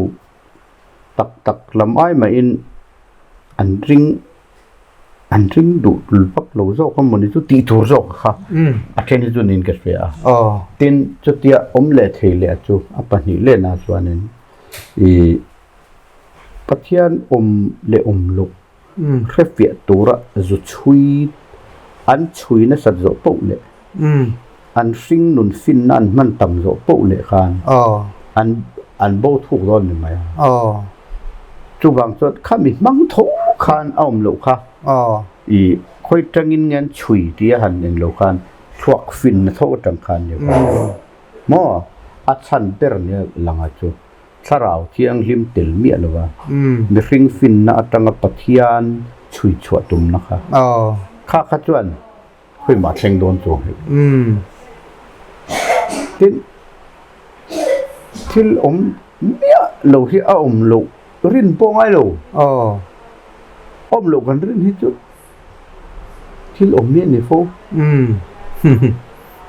tak tak lam ai mahin an ring An ring duh vak lo zawk a mawni chu tih tur zawk kha a then hi chu niin ka hria a. Tin, chutia awm leh thei leh chu a pahnih lehna chuanin ih Pathian awm leh awm loh hrefiah tura zu chhui an chhui nasat zawh poh leh an hring nun finna an hman tam zawh poh leh khan an an bo thuk dawn ni mai a. Chuvang chuan khami hmang tho khan a awm loh kha i khawi tangin nge an chhui tih a han eng lo khan thluak finna tho atang khan ni kha maw a chhan ber nia langa chu thlarau thianghlim tel miah lo a mihring finna atanga Pathian chhui chhuah tumna kha kha kha chuan. Khawi mah thleng dawn chuang hek. Tin, thil awm miah lo hi a awm loh rin pawh ngai lo. Awm loh kan rin hi chu thil awm miah ni fo.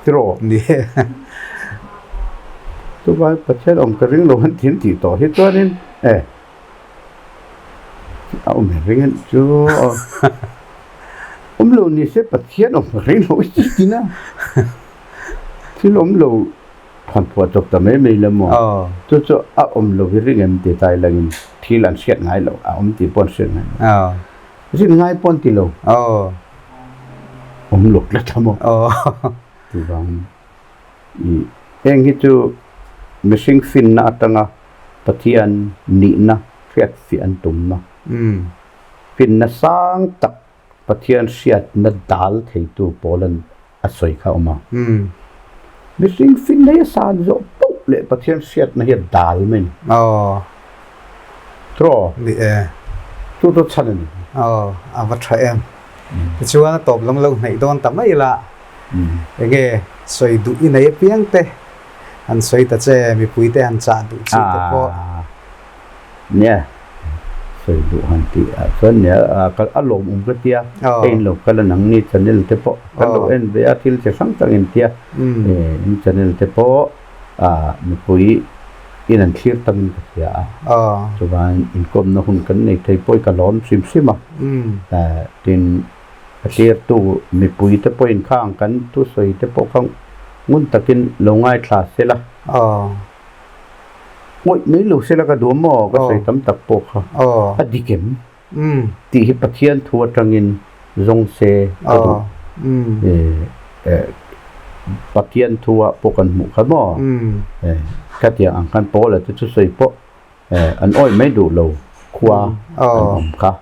Tiraw? Chuvang Pathian awm ka ring lo an thin tih tawh hi chuanin e a awm em ring chu awm lo ni se Pathian awm ka ring lo i ti na. Thil awm lo thawn phuah chawp ta mai mai la maw? Chu chu a awm lo hi ring em ti tai langin thil an hriat ngai lo, a awm tih pawh an hriat ngai lo. Rin ngai pawh an ti lo. Awm lo tlat a maw? Chuvangin i heng hi chu mihring finna atanga Pathian nihna hriat fiah an tumna, finna sang tak Pathian hriatna dal theitu pawl an a sawi kha a awm a. Mihring fin nei a san zawh poh leh Pathian hriatna hi a dal mai a ni. Aw. Tiraw? Ni e. Chu chu chhan a ni. Aw, a va tha em. Tichuan a tawp lam lo hnaih dawn ta mai la. Enge sawi duh i nei apiang te han sawi ta che, mipui te han chah duh chi te pawh. Nia, sawi duh han tih ah chuan nia a lawmawm ka tia, hei in lo kal a nang ni channel te pawh kan lo en ve a thil chi hrang hrang in tia, in channel te pawh mipui in an thlir tam in ka hria a, chuan inkawmna hun kan nei thei pawh i ka lawm hrim hrim a, tin a thlirtu mipui te pawhin khang kan thusawi te pawh kha ngun takin lo ngaithla se la. Ngawih mai lo sela ka duh maw? Ka sawi tam tak pawh kha a dik em? Tih hi Pathian thu atangin zawng se ka duh. Pathian thu ah pawh kan hmuh kha maw? Khatiang ang khan Paula te thusawi pawh an awih mai duh lo khua an awm kha.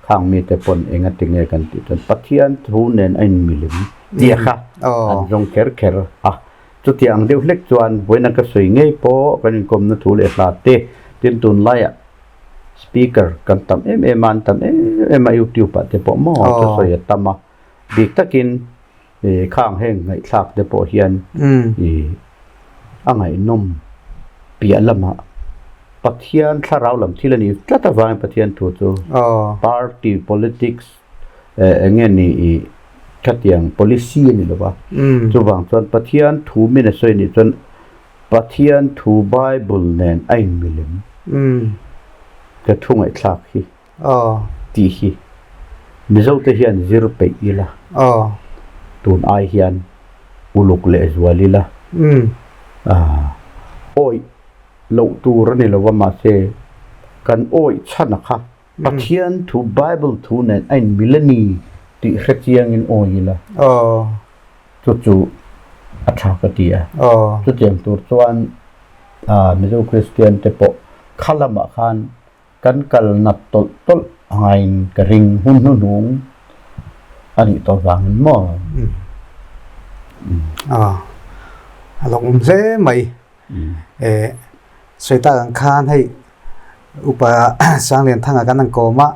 Khang mite pawn enga tinge kan tih chuan Pathian thu nen a inmilim tia kha an zawng kher kher a. Chutiang ang deuh hlek chuan vawiina ka sawi ngei pawh kan inkawmna thu leh hla te tin tunlaiah speaker kan tam em em a, an tam em em a youtube ah te pawh maw thusawi a tam a, bik takin ih khang heng ngaihthlak te pawh hian ih a ngaihnawm piah lamah Pathian thlarau lam thil a ni tlat avangin Pathian thu chu party politics Eng nge ni i khatiang policy a ni lo va, chuvang chuan Pathian thu min a sawi nih chuan Pathian thu Bible nen a inmilem ka thu ngaihthlak hi tih hi Mizote hian zir peih ila, tun ai hian uluk leh zual ila, awih loh tur a ni lo va mahse kan awih chhan a kha. Pathian thu Bible thu nen a inmil a ni tih hre chiangin awi ila chu chu a tha ka ti a. Chutiang tur chuan Mizo Kristian te pawh kha lamah khan kan kal nat tawlh tawlh a ngaiin ka ring hun hnuhnung a nih tawh vangin maw? A lawmawm hle mai. Sawi tak ang khan hei upa Sanglianthanga kan ang kawm a,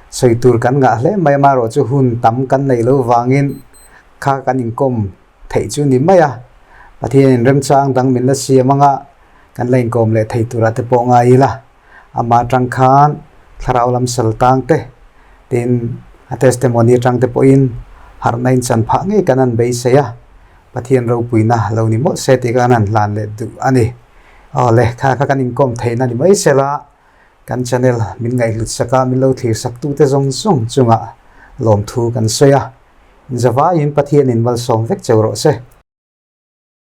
sawi tur kan ngah hle mai a, amaherawh chu hun tam kan neih loh vangin kha kan inkawm theih chu ni mai a, Pathianin remchang dang min la siam anga kan la inkawm leh thei turah te pawh ngai ila, amah atang khan thlarau lam sal tang te tin a testimony atang te pawhin harhna inchan phah ngei kan han beisei a. Pathian ropuina lo ni mawlh se tih kha an han hlan leh duh a ni. Aw le, kha kha kan inkawm theihna ni mai sela, kan channel min ngaihhlut sak a, min lo thlir sak tute zawng zawng chungah lawmthu kan sawi a. Inzavaiin Pathianin malsawm vek cheu rawh se.